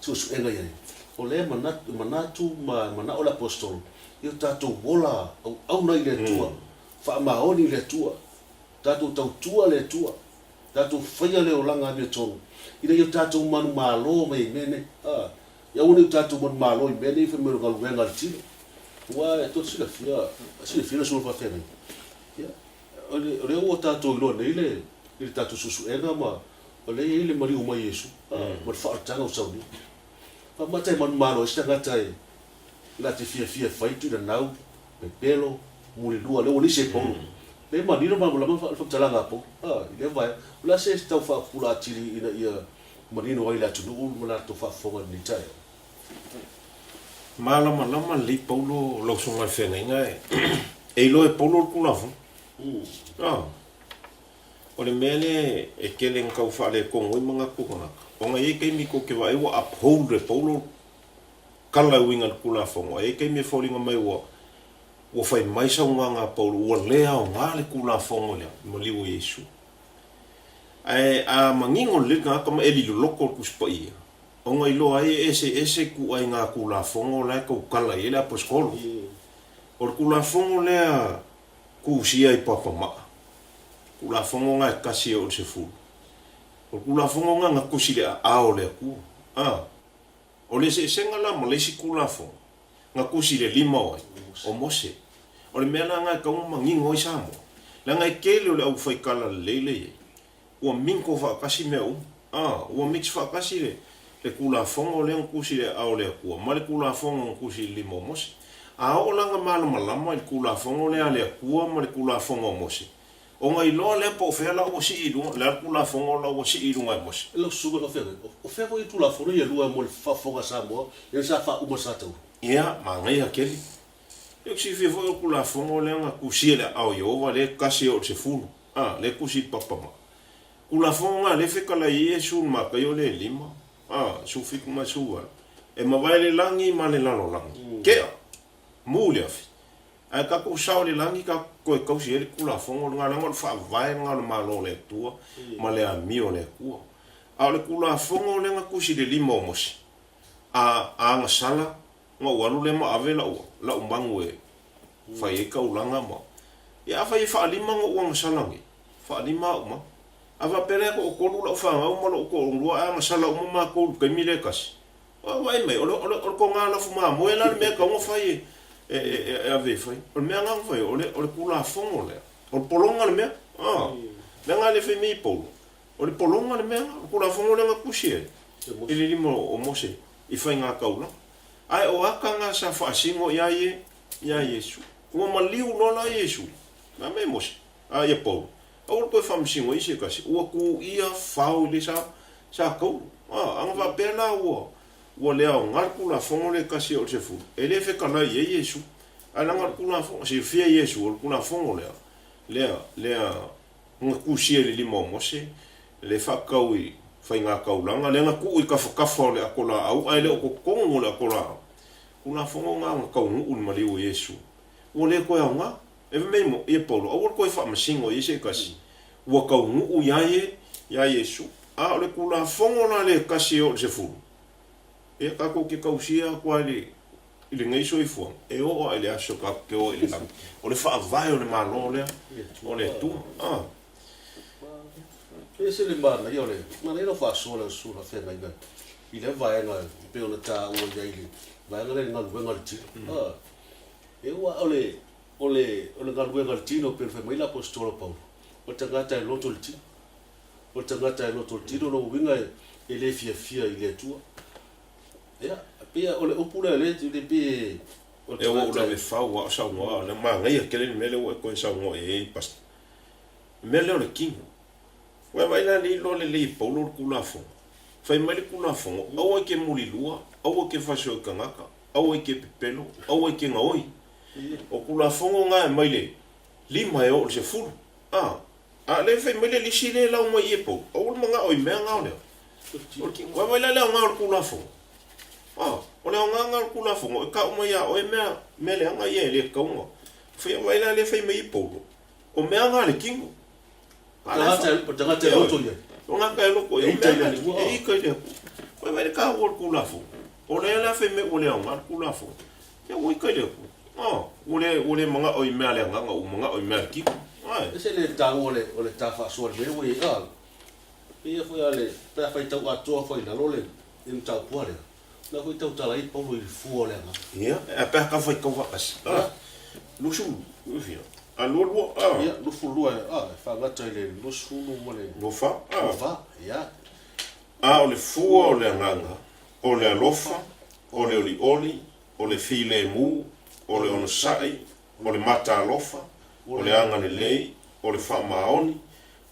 suesuega i ai, o lea e manatu, manatu ma manao le Aposetolo ia o tatou ola auauna i le Atua, faamaoni i le Atua, tatou tautua le Atua, tatou faia le olaga amiotonu, ina ia o tatou manumalo mai ai i mea nei. A, ia aua ne i o tatou manumalo i mea nei fai mai o le galuega a le tino. Aua e tou te silafia, silafia le suafa faafeagai. Ia, o lea ua tatou iloa nei le, i le tatou suesuega ma, o lea e i ai le maliu mai Iesu, a, ma le faaolataga ua sau nei. Faamata e manumalo ai se tagata e la te fiafia e fai tuinanau, pepelo, mulilua, lea ua lisi e Paulo. Lea e manino ma malamalama le faamatalaga a Paulo, a, i lea vaega. O le a se tau faapupula atili ina ia manino ai le atunuu ma latou faafofoga i lenei taeao? Malamalama lelei Paulo lau susuga i le feagaiga e e iloa e Paulo le Tulafono. A. O le mea lea e tele ina tau faaletonu ai manatu o tagata, ona e i ai taimi tou te vaai ua uphold e Paulo le tala e uiga i le Tulafono, ae i ai taimi e foliga mai ua ua fai mai saunoaga a Paulo ua le aoga le Tulafono i le maliu o Iesu. Ae a manino lelei le tagata ma eli loloto le Tusi Paia, Ona iloa ai e eseese ituaiga Tulafono la e tautala i ai le Aposetolo. O le Tulafono lea tusia i papamaa, Tulafono na e tasi e oo i le sefulu. O le Tulafono na na tusi i le aao o le Atua. A. O le eseesega la ma le isi Tulafono, na tusi i le lima o ai? O Mose. O le mea la na e tatau ona manino ai Samoa, leaga e tele o le aufaitala lelei lea e i ai. Ua mingle faatasi mea uma. A, ua mix faatasi le, le Tulafono lea na tusi i le aao o le Atua, ma le Tulafono na tusi i le lima o Mose. A oo la na malamalama i le Tulafono lea a le Atua ma le Tulafono a Mose, ona iloa lea po o fea la ua sii i luga, le a le Tulafono la ua sii i luga e Mose. Lau Susuga Faafeagaiga, o fea foi Tulafono ia e lua mo le faafofoga a Samoa lea sa faauma le Satauro? Ia, manaia tele. Ia, ou te silafia foi o le Tulafono lea na tusia i le aao o Ieova lea e tasi e oo i le sefulu. A, lea tusi i le papa ma. Tulafono na lea fetalai ai Iesu i le Mataio lea e lima, a, 17 ma le 18. E mavae le lagi ma le lalolagi. Tea! Mu le afi. Ae tatou sao i le lagi tatou toe tausi ai le Tulafono lena leaga o le faavae lena o le Malo o le Atua ma le amio a le Atua. A o le Tulafono lea na tusi i le lima o Mose, a, a agasala, Ona ou alu lea ma ave lau, lau manu e fai ai taulaga ma. Ia afai e faalima ona ou agasala nei, faalima au manu. A faapea la e toatolu lau fanau ma lou toalua ae agasala uma matou i le taimi lea e tasi, a vaai mai, o le, o le, o le toga lafu mamoe la le mea e tatau ona fai e, e, e, e ave e fai. O le mea lena na fai, o le, o le Tulafono lea. O le pologa le mea. A, leaga le fai mai Paulo, o le pologa le mea lena, o le Tulafono lea na tusi ai i le lima o Mose i faiga taulaga. Ae o aka na sa faasino iā ie, iā Iesu. Ua maliu loa la Iesu, na me Mose, a ia Paulo, aua le toe faamasino ai se tasi, ua tuuia fao i le sa, sa taulu. A, ana faapea la ua, ua le aoga le Tulafono lea e tasi e oo i le sefulu, e le fetalai i ai Iesu. Ae leaga o le Tulafono, silafia Iesu, o le Tulafono lea, lea, lea, na tusia i le lima o Mose, le faatau i faigataulaga, lea na tuu i tafatafa o le ato laau, ae le o totonu o le ato laau. Tulafono na na taunuu i le maliu o Iesu, ua le toe aoga. E fai mai ia Paulo, aua le toe faamasino i ai se tasi, ua taunuu iā ia, iā Iesu. A o le Tulafono la le tasi e oo i le sefulu, ia tatou te tausia atu lava i le i lenei soifuaga, e oo lava i le aso tatou te o ai i le lagi. O le faavae o le Malo lea o le Atua. A. E ese le manaia o le manaia lau faasoa lau susuga feagaiga. i lea vaega e pei ona taua i ai i le vaega lea i le galuega a le tino. A, e ua o le, o le, o le galuega a le tino e pei ona fai mai le Aposetolo Paulo, o le tagata e loto i le tino. O le tagata e loto i le tino, o lona uiga e le fiafia i le Atua. Ia, pei o le upu lea lea e pei e, o le tagata. E ua ou lave fau a o saunoa, o le manaia tele le mea lea ua e toe saunoa i ai, Pastor. O le mea lea o le tino. Ua e vaai la lea iloa lelei e Paulo le Tulafono. Fai mai le Tulafono, aua e te mulilua, aua e te fasio i tagata, aua e te pepelo, aua e te gaoi. O Tulafono na e mai le 5 e oo i le 10. A, a lea fai mai le lisi lea e lau mai i e Paulo, aua le manao i mea na o le a? O le tino. Ua e vaai la i le aoga o le Tulafono? A, o le aoga na o le Tulafono, e tau mai ia oe mea, mea leaga ia e le tatau ona faia. Vaai la lea fai mai e Paulo, o mea na a le tino. O le tagata e loto i ai. O le tagata e loto i ai. E ita i le Atua. E ita i le Atua. Fai mai le taua o le Tulafono. O lea la fai mai ua le aoga le Tulafono. Ia ua ita i le Atua. Ua le, ua le manao i mea a le agaga, ua manao i mea a le tino. E ese le taua o le ta faasoa i le mea ua i ai. Pei ia foi a le, pe a faitau atoa foi i lalo le mataupu lea. Na foi tautala ai Paulo i le fua o le agaga. Ia, e a pe a tau faitau faatasi? A, 20, fia? A, 22, a. Ia, 22, a, e faagata i le 20 ma le. 24, a. 24, ia. A o le fua o le agaga, o le alofa, o le olioli, o le filemu, o le onosai, o le mataalofa, o le agalelei, o le faamaoni,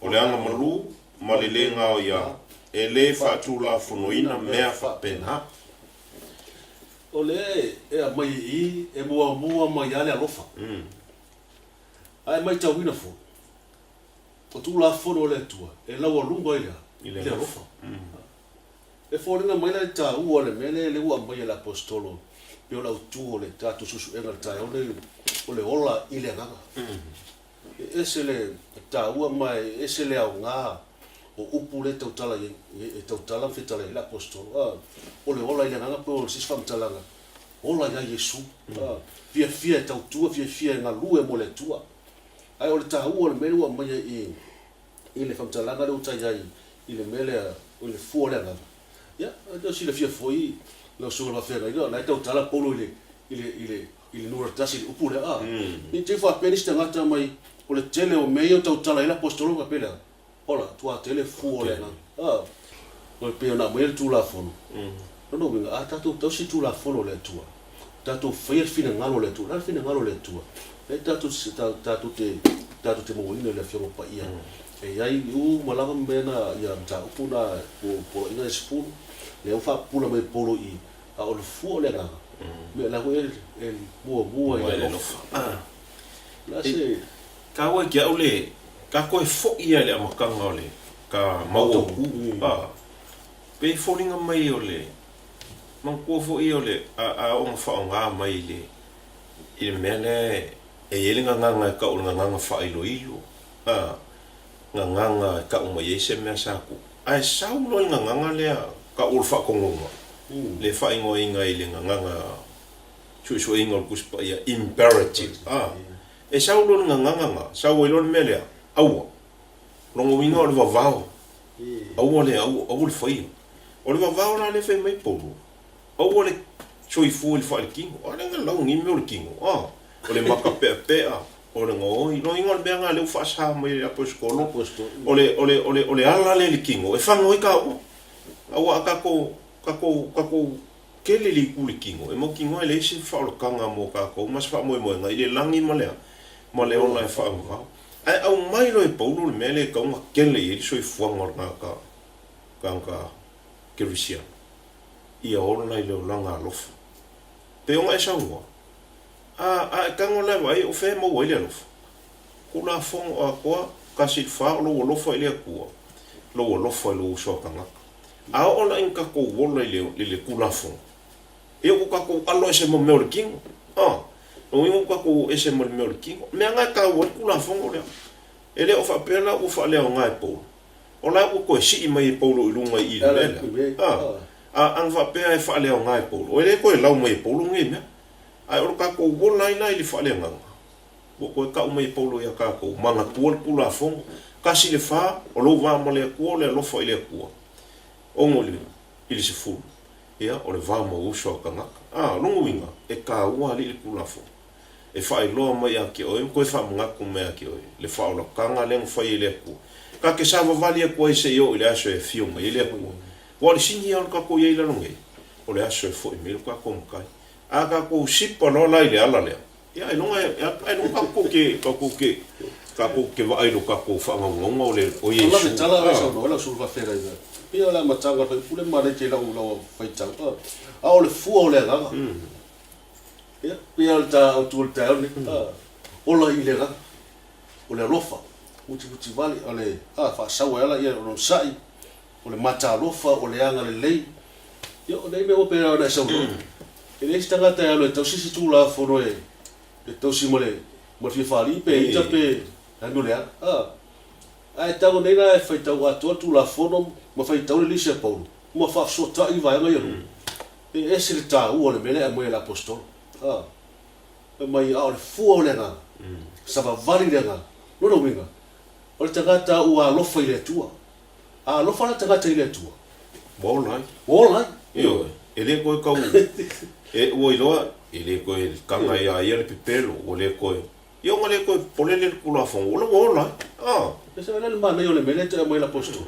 O le agamalu ma le le gaoia e le faatulafonoina mea faapena. O lea e aumai i i, e muamua mai lava le alofa. Ae matauina foi, o Tulafono a le Atua e laualuga ai le a? I le alofa. E foliga mai la le taua o le mea lea ua aumai e le Aposetolo pei o le autu o le tatou suesuega i le taeao lenei, o le ola i le agaga. E ese le taua ma e ese le aoga o upu lea e tautala i ai, e tautala ma fetalai ai le Aposetolo. A, o le ola i le agaga pei o se isi faamatalaga, ola ia Iesu. A, fiafia e tautua, fiafia e galue mo le Atua. Ae o le taua o le mea lea ua aumaia i i le faamatalaga lea ua tai ai i le mea lea, o le fua o le agaga. Ia, e silafia foi lau Susuga i le Faafeagaiga, o la e tautala Paulo i le, i le, i le, i le numera tasi i le upu lea, a. Ne i te i faapea nisi tagata mai, o le tele o mea ia o tautala ai le Aposetolo faapea lea, ola, tua tele fua o le agaga, a. E pei ona aumaia le Tulafono, lona uiga, a tatou tausi le Tulafono a le Atua, tatou faia le finagalo o le Atua. O le a le finagalo o le Atua? Lea tatou tatou te tatou te mauaina i le Afioga Paia. E i ai uma lava mea na ia mataupu na po poloaiga e 10, lea ua faapupula mai e Paulo i i, a o le fua o le agaga, mea la foi e muamua i le alofa. O le a se. Taua i te au le ka toe foi lava i le amataga o le ka mauauku, pei e foliga mai o le Manatua foi o le a oo ina faaaoga mai i le i le mea lea e i ai le gagana e tau o le gagana faailoilo, a, gagana e tau mai ai se mea sa tupu. Ae sau loa le gagana lea tau o le faatonuga, le faaigoaina i le gagana suesueina o le Tusi Paia, imperative, a. E sau loa le gagana na, sau ai loa le mea lea, aua. Lona uiga o le vavao, aua le, aua, aua le faia. O le vavao la lea e fai mai Paulo, aua le soifua i le faaletino. A lea na lau nei mea o le tino, a, o le maka peapea, o le gaoi. Lona uiga o le mea lena lea ua faasa mai e le Aposetolo, o le, o le, o le, o le ala lea i le tino e fago ai taua. Aua a tatou, tatou, tatou tele le itu i le tino, e mautinoa e leai se faaolataga mo tatou ma se faamoemoega i le lagi ma le a? Ma le ola e faavavao. Ae aumai loa e Paulo le mea lea e tatau ona tele i ai le soifuaga o le tagata, tagata kerisiano, ia ola i le olaga alofa. Pei ona e saunoa, a, a e tago la e vaai o fea e maua ai le alofa? Tulafono atoa, 1 i le 4, o lou alofa i le Atua, lou alofa i lou uso a tagata. A oo la ina tatou ola i le, i le Tulafono, Ia ua tatou alo ese ma mea o le tino. A, lona uiga ua tatou oo ese ma le mea o le tino. O le mea lena e taua ai le Tulafono lea. E le o faapea la ua faaleaoga e Paulo. O la ua toe sii mai e Paulo i luga i i le mea lea. A, a ana faapea e faaleaoga e Paulo, e le toe lau mai e Paulo nei mea. Ae o le tatou ola ai la i le faaleagaga, ua toe tau mai e Paulo ia tatou, manatua le Tulafono. 1 i le 4, o lou va ma le Atua, o le alofa i le Atua. 6 i le 10. Ia, o le va ma uso a tagata. A, o lona uiga, e taua alii le Tulafono. E faailoa mai ia te oe ma toe faamanatu mai ia te oe le faaolataga lea na fai e le Atua. Ta te savavali atu ai seia oo i le aso e afio mai ai le Atua. Aua o le sini ia o le tatou i ai i lalo nei, o le aso e foi mai ai lo tatou Matai. A tatou sipa loa la i le ala lea, ia ailoga e, ailoga tatou te, tatou te, tatou te vaai i lo tatou faagaugauga o le, o Iesu. Lau tala a saunoa ai lau sulu faafeagaiga, pei o le amataga o le faaiupu lea manaia tele i lau faitau, a o le fua o le agaga. Ia, pei o le ta autu o le taeao lenei, ola i le agaga, o le alofa, mutimuti vale, o le, a, faasau ai ala, ia, o le onosai, o le matalofa, o le agalelei. Ia, o nei mea ua pei ona e saunoa, e leai se tagata e alu e tausi se Tulafono e tausi ma le fia faalii pe ita pe anu le aga. A, ae tago nei la e faitau atoa le Tulafono ma faitau le lisi a Paulo ma faafesootai vaega ia lua. E ese le taua o le mea lea e aumai e le Aposetolo. A, fai mai, a o le fua o le agaga, savavali le agaga. Lona uiga, o le tagata ua alofa i le Atua. A alofa la le tagata i le Atua. Ua ola ai. Ua ola ai. Ioe, e le toe tau, e, ua iloa, e le toe taga ia ia le pepelo, ua le toe, ia ona le toe popole lea i le Tulafono, o la ua ola ai. A. E se le manaia o le mea lea e toe aumai e le Aposetolo.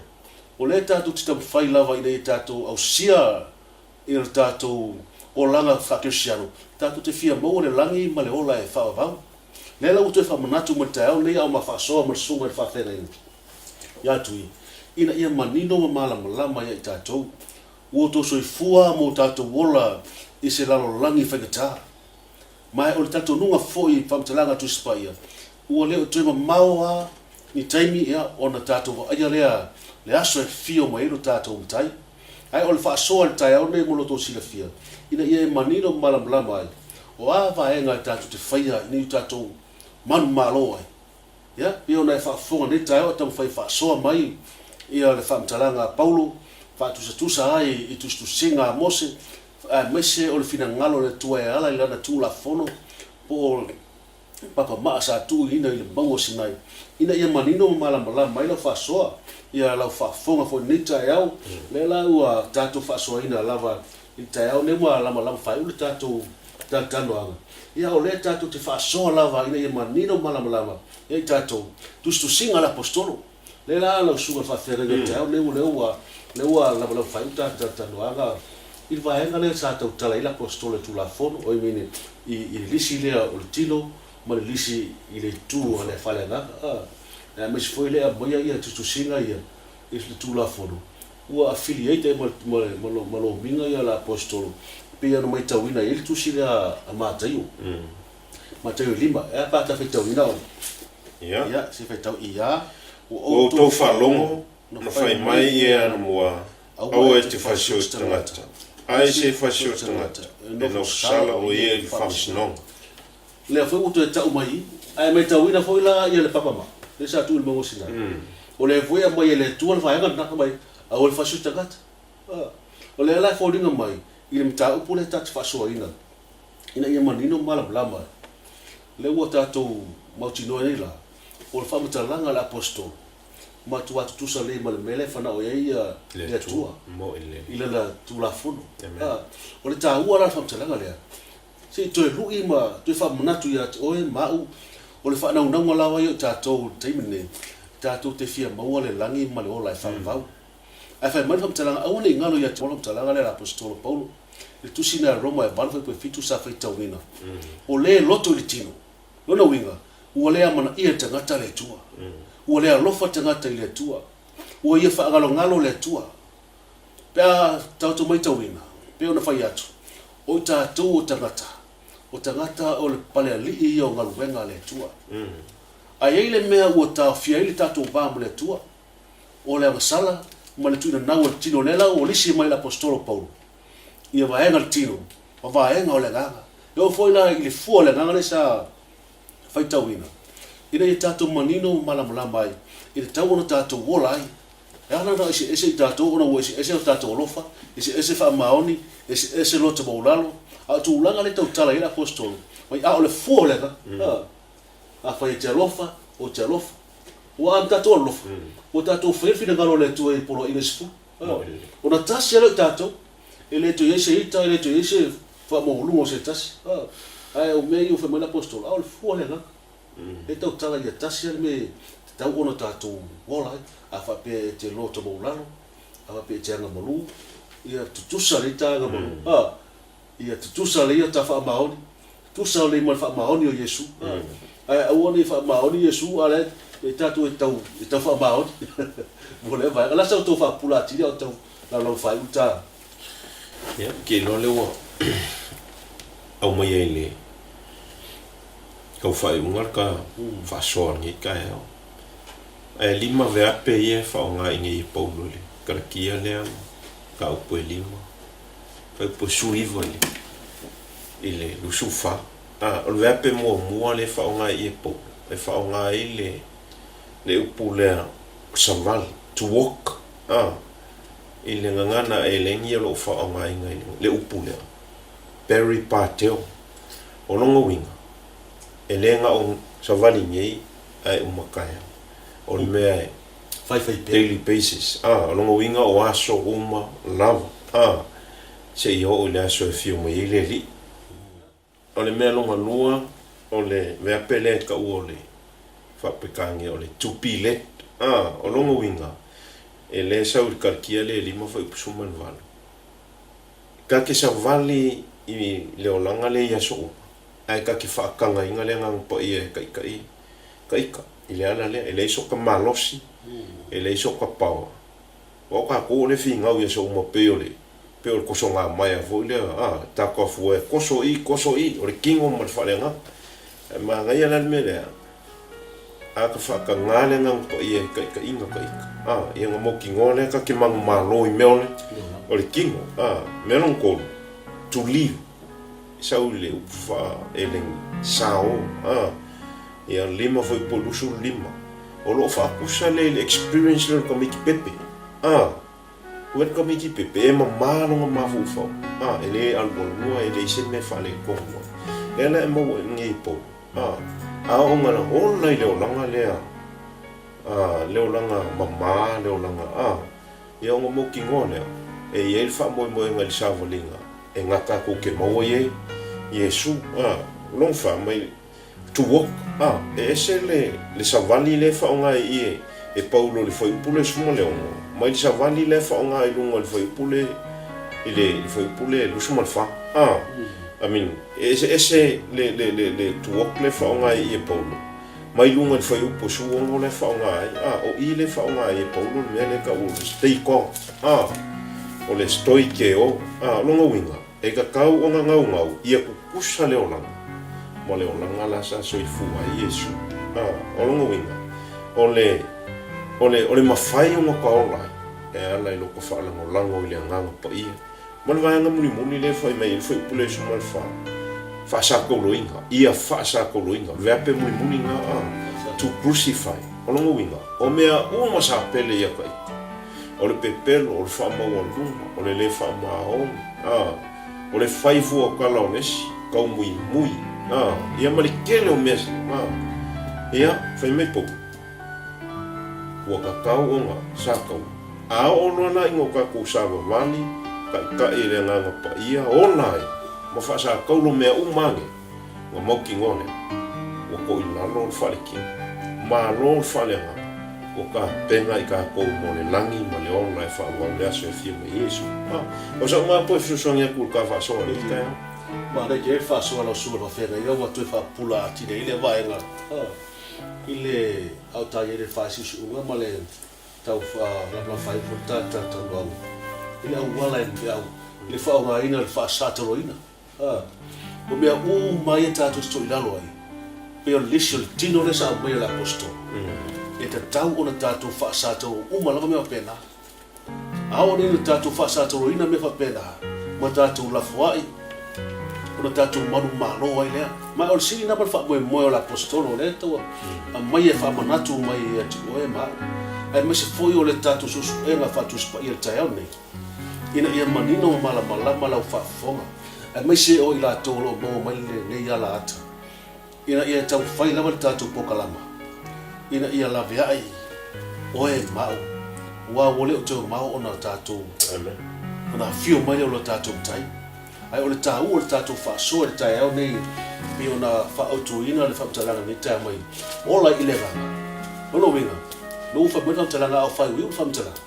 O lea tatou te taumafai lava ina ia tatou ausia i le tatou olaga faakerisiano, tatou te fia maua le lagi ma le ola e faavavau. Lea la ua toe faamanatu mai le taeao lenei a o ma faasoa ma le susuga i le faafeagaiga ia Tui, ina ia manino ma malamalama ia i tatou, ua outou soifua ma o tatou ola i se lalolagi faigata. Ma o le talitonuga foi i faamatalaga a Tusi Paia, ua le o toe mamao a ni taimi ia ona tatou vaaia lea le aso e fio mai ai lo tatou Matai. Ae o le faasoa i le taeao lenei mo lo outou silafia, ina ia e manino ma malamalama ai, o a vaega e tatou te faia ina ia o tatou manumalo ai. Ia, pei ona e faafofoga nei taeao e taumafai e faasoa mai ia le faamatalaga a Paulo, faatusatusa ai i tusitusiga a Mose, aemaise o le finagalo o le Atua e ala i lana Tulafono, po o papa maa sa tuuina i le mauga o Sinai, ina ia manino ma malamalama ai lau faasoa, ia lau faafofoga foi i lenei taeao, lea la ua tatou faasoaina lava i le taeao lenei ua lamalama faaiu le tatou talatalanoaga, ia o lea tatou te faasoa lava ina ia manino ma malamalama ia i tatou tusitusiga a le Aposetolo. Lea la lau susuga i le faafeagaiga i le taeao lenei, lea ua, lea ua lamalama faaiu le tatou talatalanoaga i le vaega lea sa tautala ai le Aposetolo i le Tulafono, I mean, i, i le lisi lea o le tino ma le lisi i le itu o le faaleagaga, a, aemaise foi lea e aumaia ia tusitusiga ia i le Tulafono, ua affiliate ai ma, ma, ma, ma lomiga ia le Aposetolo, e pei ona maitauina ai le tusi lea a Mataio. Mataio 5, e a pe a ta faitauina o. Ia. Ia, se faitau ia. Ua outou faalogo na fai mai e anamua, Aua e te fasio i se tagata, ae se fasio i se tagata, e nofosala o ia i le faamasinoga. Lea foi ua toe tau mai i, ae maitauina foi la ia le papa ma, lea sa tuu i le mauga o Sinai. O lea foi e aumai e le Atua le vaega lena, fai mai, Aua le fasio i se tagata. O lea la e foliga mai i le mataupu lea ta te faasoaina, ina ia manino ma malamalama ai. Lea ua tatou mautinoa nei la, o le faamatalaga a le Aposetolo, matua tutusa lelei ma le mea lea e fanao i ai le Atua i Lana Tulafono. O le taua la o le faamatalaga lea, se i toe lui ma toe faamanatu ia te oe ma au, o le faanaunauga lava ia o tatou i le taimi lenei, tatou te fia maua le lagi ma le ola e faavavau. Ae fai mai le faamatalaga, aua ne i galo ia te oe le faamatalaga lea a le Aposetolo Paulo, i le tusi lea a Roma e 8:7 sa faitauina, O le loto i le tino. Lona uiga, ua le amanaia le tagata le Atua. Ua le alofa le tagata i le Atua. Ua ia faagalogalo le Atua. Pe a tatou maitauina, pei ona fai atu, o i tatou o tagata, o tagata o le palealii ia o galuega a le Atua. A i ai le mea ua taofia ai le tatou va ma le Atua, o le agasala ma le tuinanau o le tino, lea la ua lisi mai le Aposetolo Paulo, ia vaega le tino ma vaega o le agaga. E oo foi la i le fua o le agaga lea sa faitauina, ina ia tatou manino ma malamalama ai i le tau ona tatou ola ai. E ala ona eseese i tatou ona ua eseese o tatou alofa, eseese faamaoni, eseese loto maualalo, a o tulaga lea e tautala ai le Aposetolo, mai a o le fua o le agaga. Afai e te alofa, ou te alofa. Ua a na tatou alofa, ua tatou faia le finagalo o le Atua i Poloaiga e 10. Ona tasi lava lea o tatou. E le toe i ai se ita, e le toe i ai se faamaualuga o se tasi. Ae o mea ia ua fai mai le Aposetolo, a o le fua le agaga. E tautala ia tasi lava le mea e tatau ona tatou ola ai. A faapea e te loto maualalo, a faapea e te agamalu, ia tutusa lelei ta agamalu. Ia tutusa lelei ta faamaoni, tutusa lelei ma le faamaoni o Iesu. Ae aua ne i faamaoni Iesu a o la e tatou e tau e tau faamaoni mo lea vaega. O le a sa outou faapupula atili a o tau laulau faaiu ta. Ia, ou te iloa lea ua aumaia i le tau faaiuga le ta faasoa o lenei taeao. Ae lima veape ia e faaaoga i nei e Paulo i le Kalatia lea ma mataupu e lima. Fuaiupu e 19 i le i le 24. A, o le veape muamua lea e faaaoga i e Paulo, e faaaoga ai le le upu lea savali, to walk, a, i le gagana eleni o lo o faaaogaina i le upu lea, peripateo. O lona uiga, e le na o savali nei ae uma taeao. O le mea e Faifai pea. Daily basis, a, o lona uiga o aso uma lava, a, seia oo i le aso e afio mai ai le Alii. O le mea lona lua, o le veape lea e taua o le Faa-Peretania o le to be led, a, o lona uiga, e le sau i le Karakia lea e lima fuaiupu 18. Ta te savali i le olaga lea i aso uma, ae ta te faatagaina le Agaga Paia e taitai ka ita i le ala lea. E leai sota malosi, e leai sota power. Aua o tatou o le finau i aso uma pei o le pei o le kosogamaea foi lea, a, tatou afua e koso i, koso i, o le tino ma le faaleagaga. Ae manaia la le mea lea, a ka faatagā le Agaga Paia e taitaiina ka ita, a, ia ona mautinoa lea ta te manumalo i mea o le, o le tino, a. Mea lona tolu, to live, sau i le upu faa-Eleni, sao, a, ia lima foi po o 25. O lo o faakusa lea i le experience lea o le tamaiti pepe, a. Ua le tamaiti pepe, e mamā lona mafaufau, a, e le alualua, e leai se mea e faaletonu ai. Lea la e maua i nei pou, a, a oo ina ola i le olaga lea, a, le olaga mamā, le olaga, a, ia ona mautinoa lea, e i ai le faamoemoega i le savaliga e gata tatou te maua i ai Iesu, a, lona fa mai, To walk, a, e ese le, le savali lea e faaaoga i i e Paulo i le fuaiupu lea 16, mai le savali lea e faaaoga i luga i le fuaiupu lea, i le, i le fuaiupu lea 24, a, I mean, e eseese le, le, le, le to walk lea e faaaoga i i e Paulo, mai luga i le fuaiupu 16 lea e faaaoga ai, a, o i lea e faaaoga ai e Paulo le mea lea e tau o le stay-con, a, o le stoikeo, a, o lona uiga, E tatau ona gaugau ia tutusa le olaga ma le olaga la sa soifua ai Iesu. A, o lona uiga, o le, o le, o le mafai ona ta ola ai, e ala i lota faalagolago i le Agaga Paia. Ma le vaega mulimuli lea e fai mai ai le Fuaiupu lea 14, faasatoloina, ia faasatoloina, veape mulimuli na, a, to crucify. O lona uiga, o mea uma sa pele ia ta ita. O le pepelo, o le faamaualuga, o le lē faamaoni, ā, o le fai fua o tala o le isi, taumuimui, ā, ia ma le tele o mea ā, ia, fai mai Paulo, ua tatau ona sa taua. A oo loa la ina o tatou savavali, taʻitaʻi e le Agaga Paia, ola ai, ma faasataulo mea uma ane, Ua mautinoa lea, ua toʻi lalo le falekino, malo le faleagaga, ua tapena i tatou mo le lagi ma le ola e faaauau le aso e afio mai Iesu. A, o sa'u mapo e fesoasoani atu i le ta faasoa i lenei taeao. Manaia tele le faasoa a lau susuga faafeagaiga ua toe faapupula atili ai lea vaega i le aotai ai le faasiusiuga ma le tau lavalava ai foi le talatalanoaga i le auala e i le faaaogaina o le faasataloina. A, o mea uma ia tatou te toilalo ai, pei o le lisi o le tino lea sa aumaia e le Aposetolo, e tatau ona tatou faasataulo uma lava mea faapena. A oo nei ina tatou faasatauloina mea faapena, ma tatou lafoai, ona tatou manumalo ai lea. Ma o le sili lena ma le faamoemoe o le Aposetolo lea e tau aumaia e faamanatu mai ia te oe ma au, aemaise foi o le tatou suesuega faatusi paia i le taeao lenei. ina ia manino ma malamalama lau faafofoga, aemaise o i latou o lo o maua mai lenei ala ata, ina ia taumafai lava le tatou polokalama ina ia laveai oe ma au, aua ua le o toe mamao ona tatou Ona afio mai lea o lo tatou Matai. Ae o le taua o le tatou faasoa i le taeao nei pei ona faaautuina le faamatalaga i lenei taeao mai, ola i le agaga. Lona uiga, na ua fai mai le faamatalaga a o faaiuiu le faamatalaga.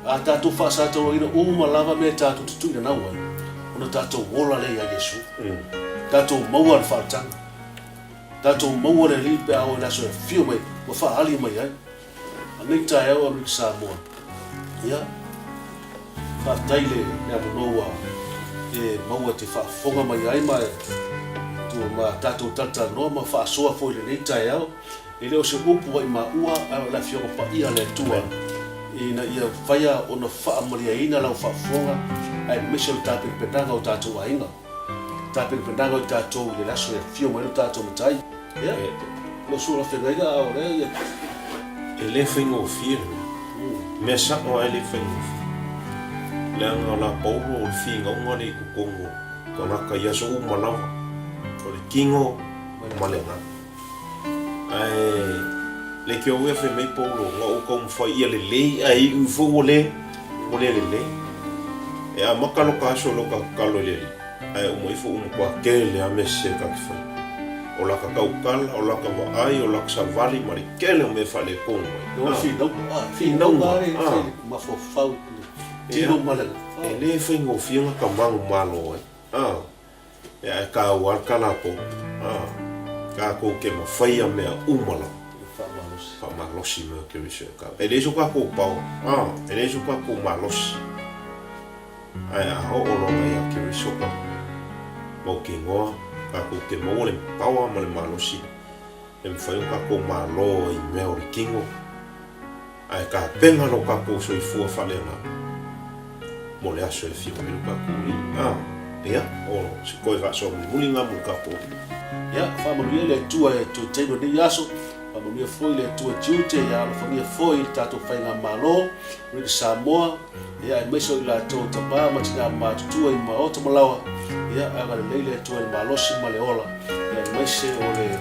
A tatou faasatauaina uma lava mea tatou te tuuinanau ai, ona tatou ola lea ia Iesu. Tatou maua le faaolataga. Tatou maua le Alii pe a oo i le aso e afio mai ma faaali mai ai. A lenei taeao Amerika Samoa, ia, faafetai i le avanoa ua e maua e te faafofoga mai ai ma e ma tatou talatalanoa ma faasoa foi i lenei taeao. E le o se upu ai maua, ae o le Afioga Paia a le Atua, ina ia faia ona faamaliaina lau faafofoga aemaise o le tapenapenaga o tatou aiga, tapenapenaga o i tatou i le aso e afio mai ai lo tatou Matai. Ia, lou sua feagaiga a o lea ia. E le faigofie le mea. Mea sao lava e le faigofie. Leaga o la Paulo o le finauga lea i totonu o tagata i aso uma lava, o le tino ma le agaga. Ae leitioa ia fai mai Paulo, na ou taumafai ia lelei ae iu ifo ua le, ua le lelei. E amata loka aso i loka tatalo i le Alii, ae uma ifo ua matua tele lava mea sese ta te fai. O laka tautala, o laka vaai, o laka savali ma le tele o mea faaletonu ai. O le finauga, a, finauga lava le mafaufau i le tino ma le. E le faigofie ona ta manumalo ai, a. Ia ae taua lava le tala a Paul, a, tatou te mafaia mea uma lava. Faamalosi. Faamalosi mai o Keriso e tau. E leai so tatou power, a, e leai so tatou malosi. Ae a oo loa ia Keriso ka mautinoa, tatou te maua le power ma le malosi e mafai ona tatou malo ai i mea o le tino. Ae tapena lo tatou soifua faaleagaga mo le aso e afio mai lo tatou Alii. A, ia, o se toe faasoa mulimuli lena mo le tatou Alii. Ia, faamanuia le Atua e toe tailo i lenei aso, faamanuia foi le Atua tiute, ia alofagia foi le tatou Faigamalo, Ricky Samoa, ia aemaise o i latou tama ma tina matutua i maota ma laoa, ia agalelei le Atua i le malosi ma le ola, ia aemaise o le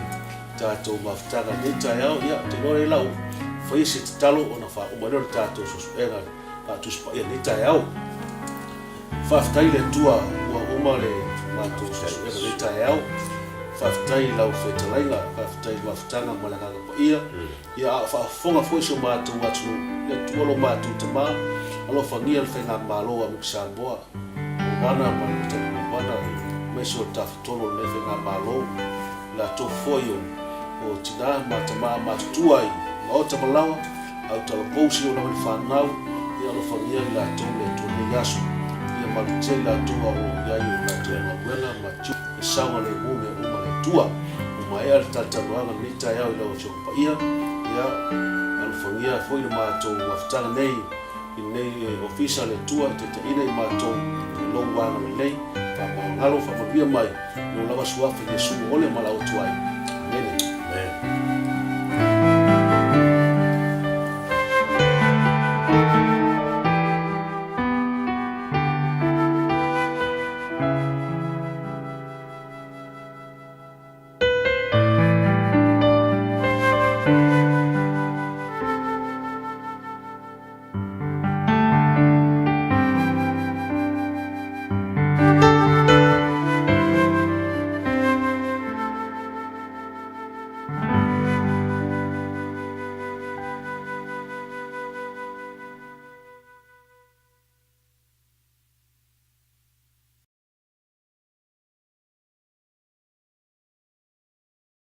tatou mafutaga i lenei taeao, ia, ou te iloa lea lau faia se tatalo ona faauma ai lea o le tatou suesuega faatusi paia i lenei taeao. Faafetai i le Atua ua uma le matou suesuega i lenei taeao. Faafetai i lau fetalaiga, faafetai i le mafutaga ma le Agaga Paia. Ia, a o faafofoga foi si o matou atunuu, le Atua lo matou Tama, alofagia le Faigamalo a Amerika Samoa. Kovana ma le Tali Kovana, aemaise o le Tafatolu o lenei Faigamalo. Latou foi o tina ma tama matutua i maota ma laoa, autalavou si ou lava i le fanau, ia alofagia i latou le Atua i lenei aso, ia malutia i latou a o lo o i ai o latou galuega ma tiute e saogalemu mea uma le Atua. Ua maea le talatalanoaga i lenei taeao i lau Afioga Paia, ia alofagia foi le matou mafutaga nei i lenei ofisa a le Atua e taitaiina i matou i lou agalelei, faamagalo, faamanuia mai. I lou lava suafa Iesu ole ma lau atu ai.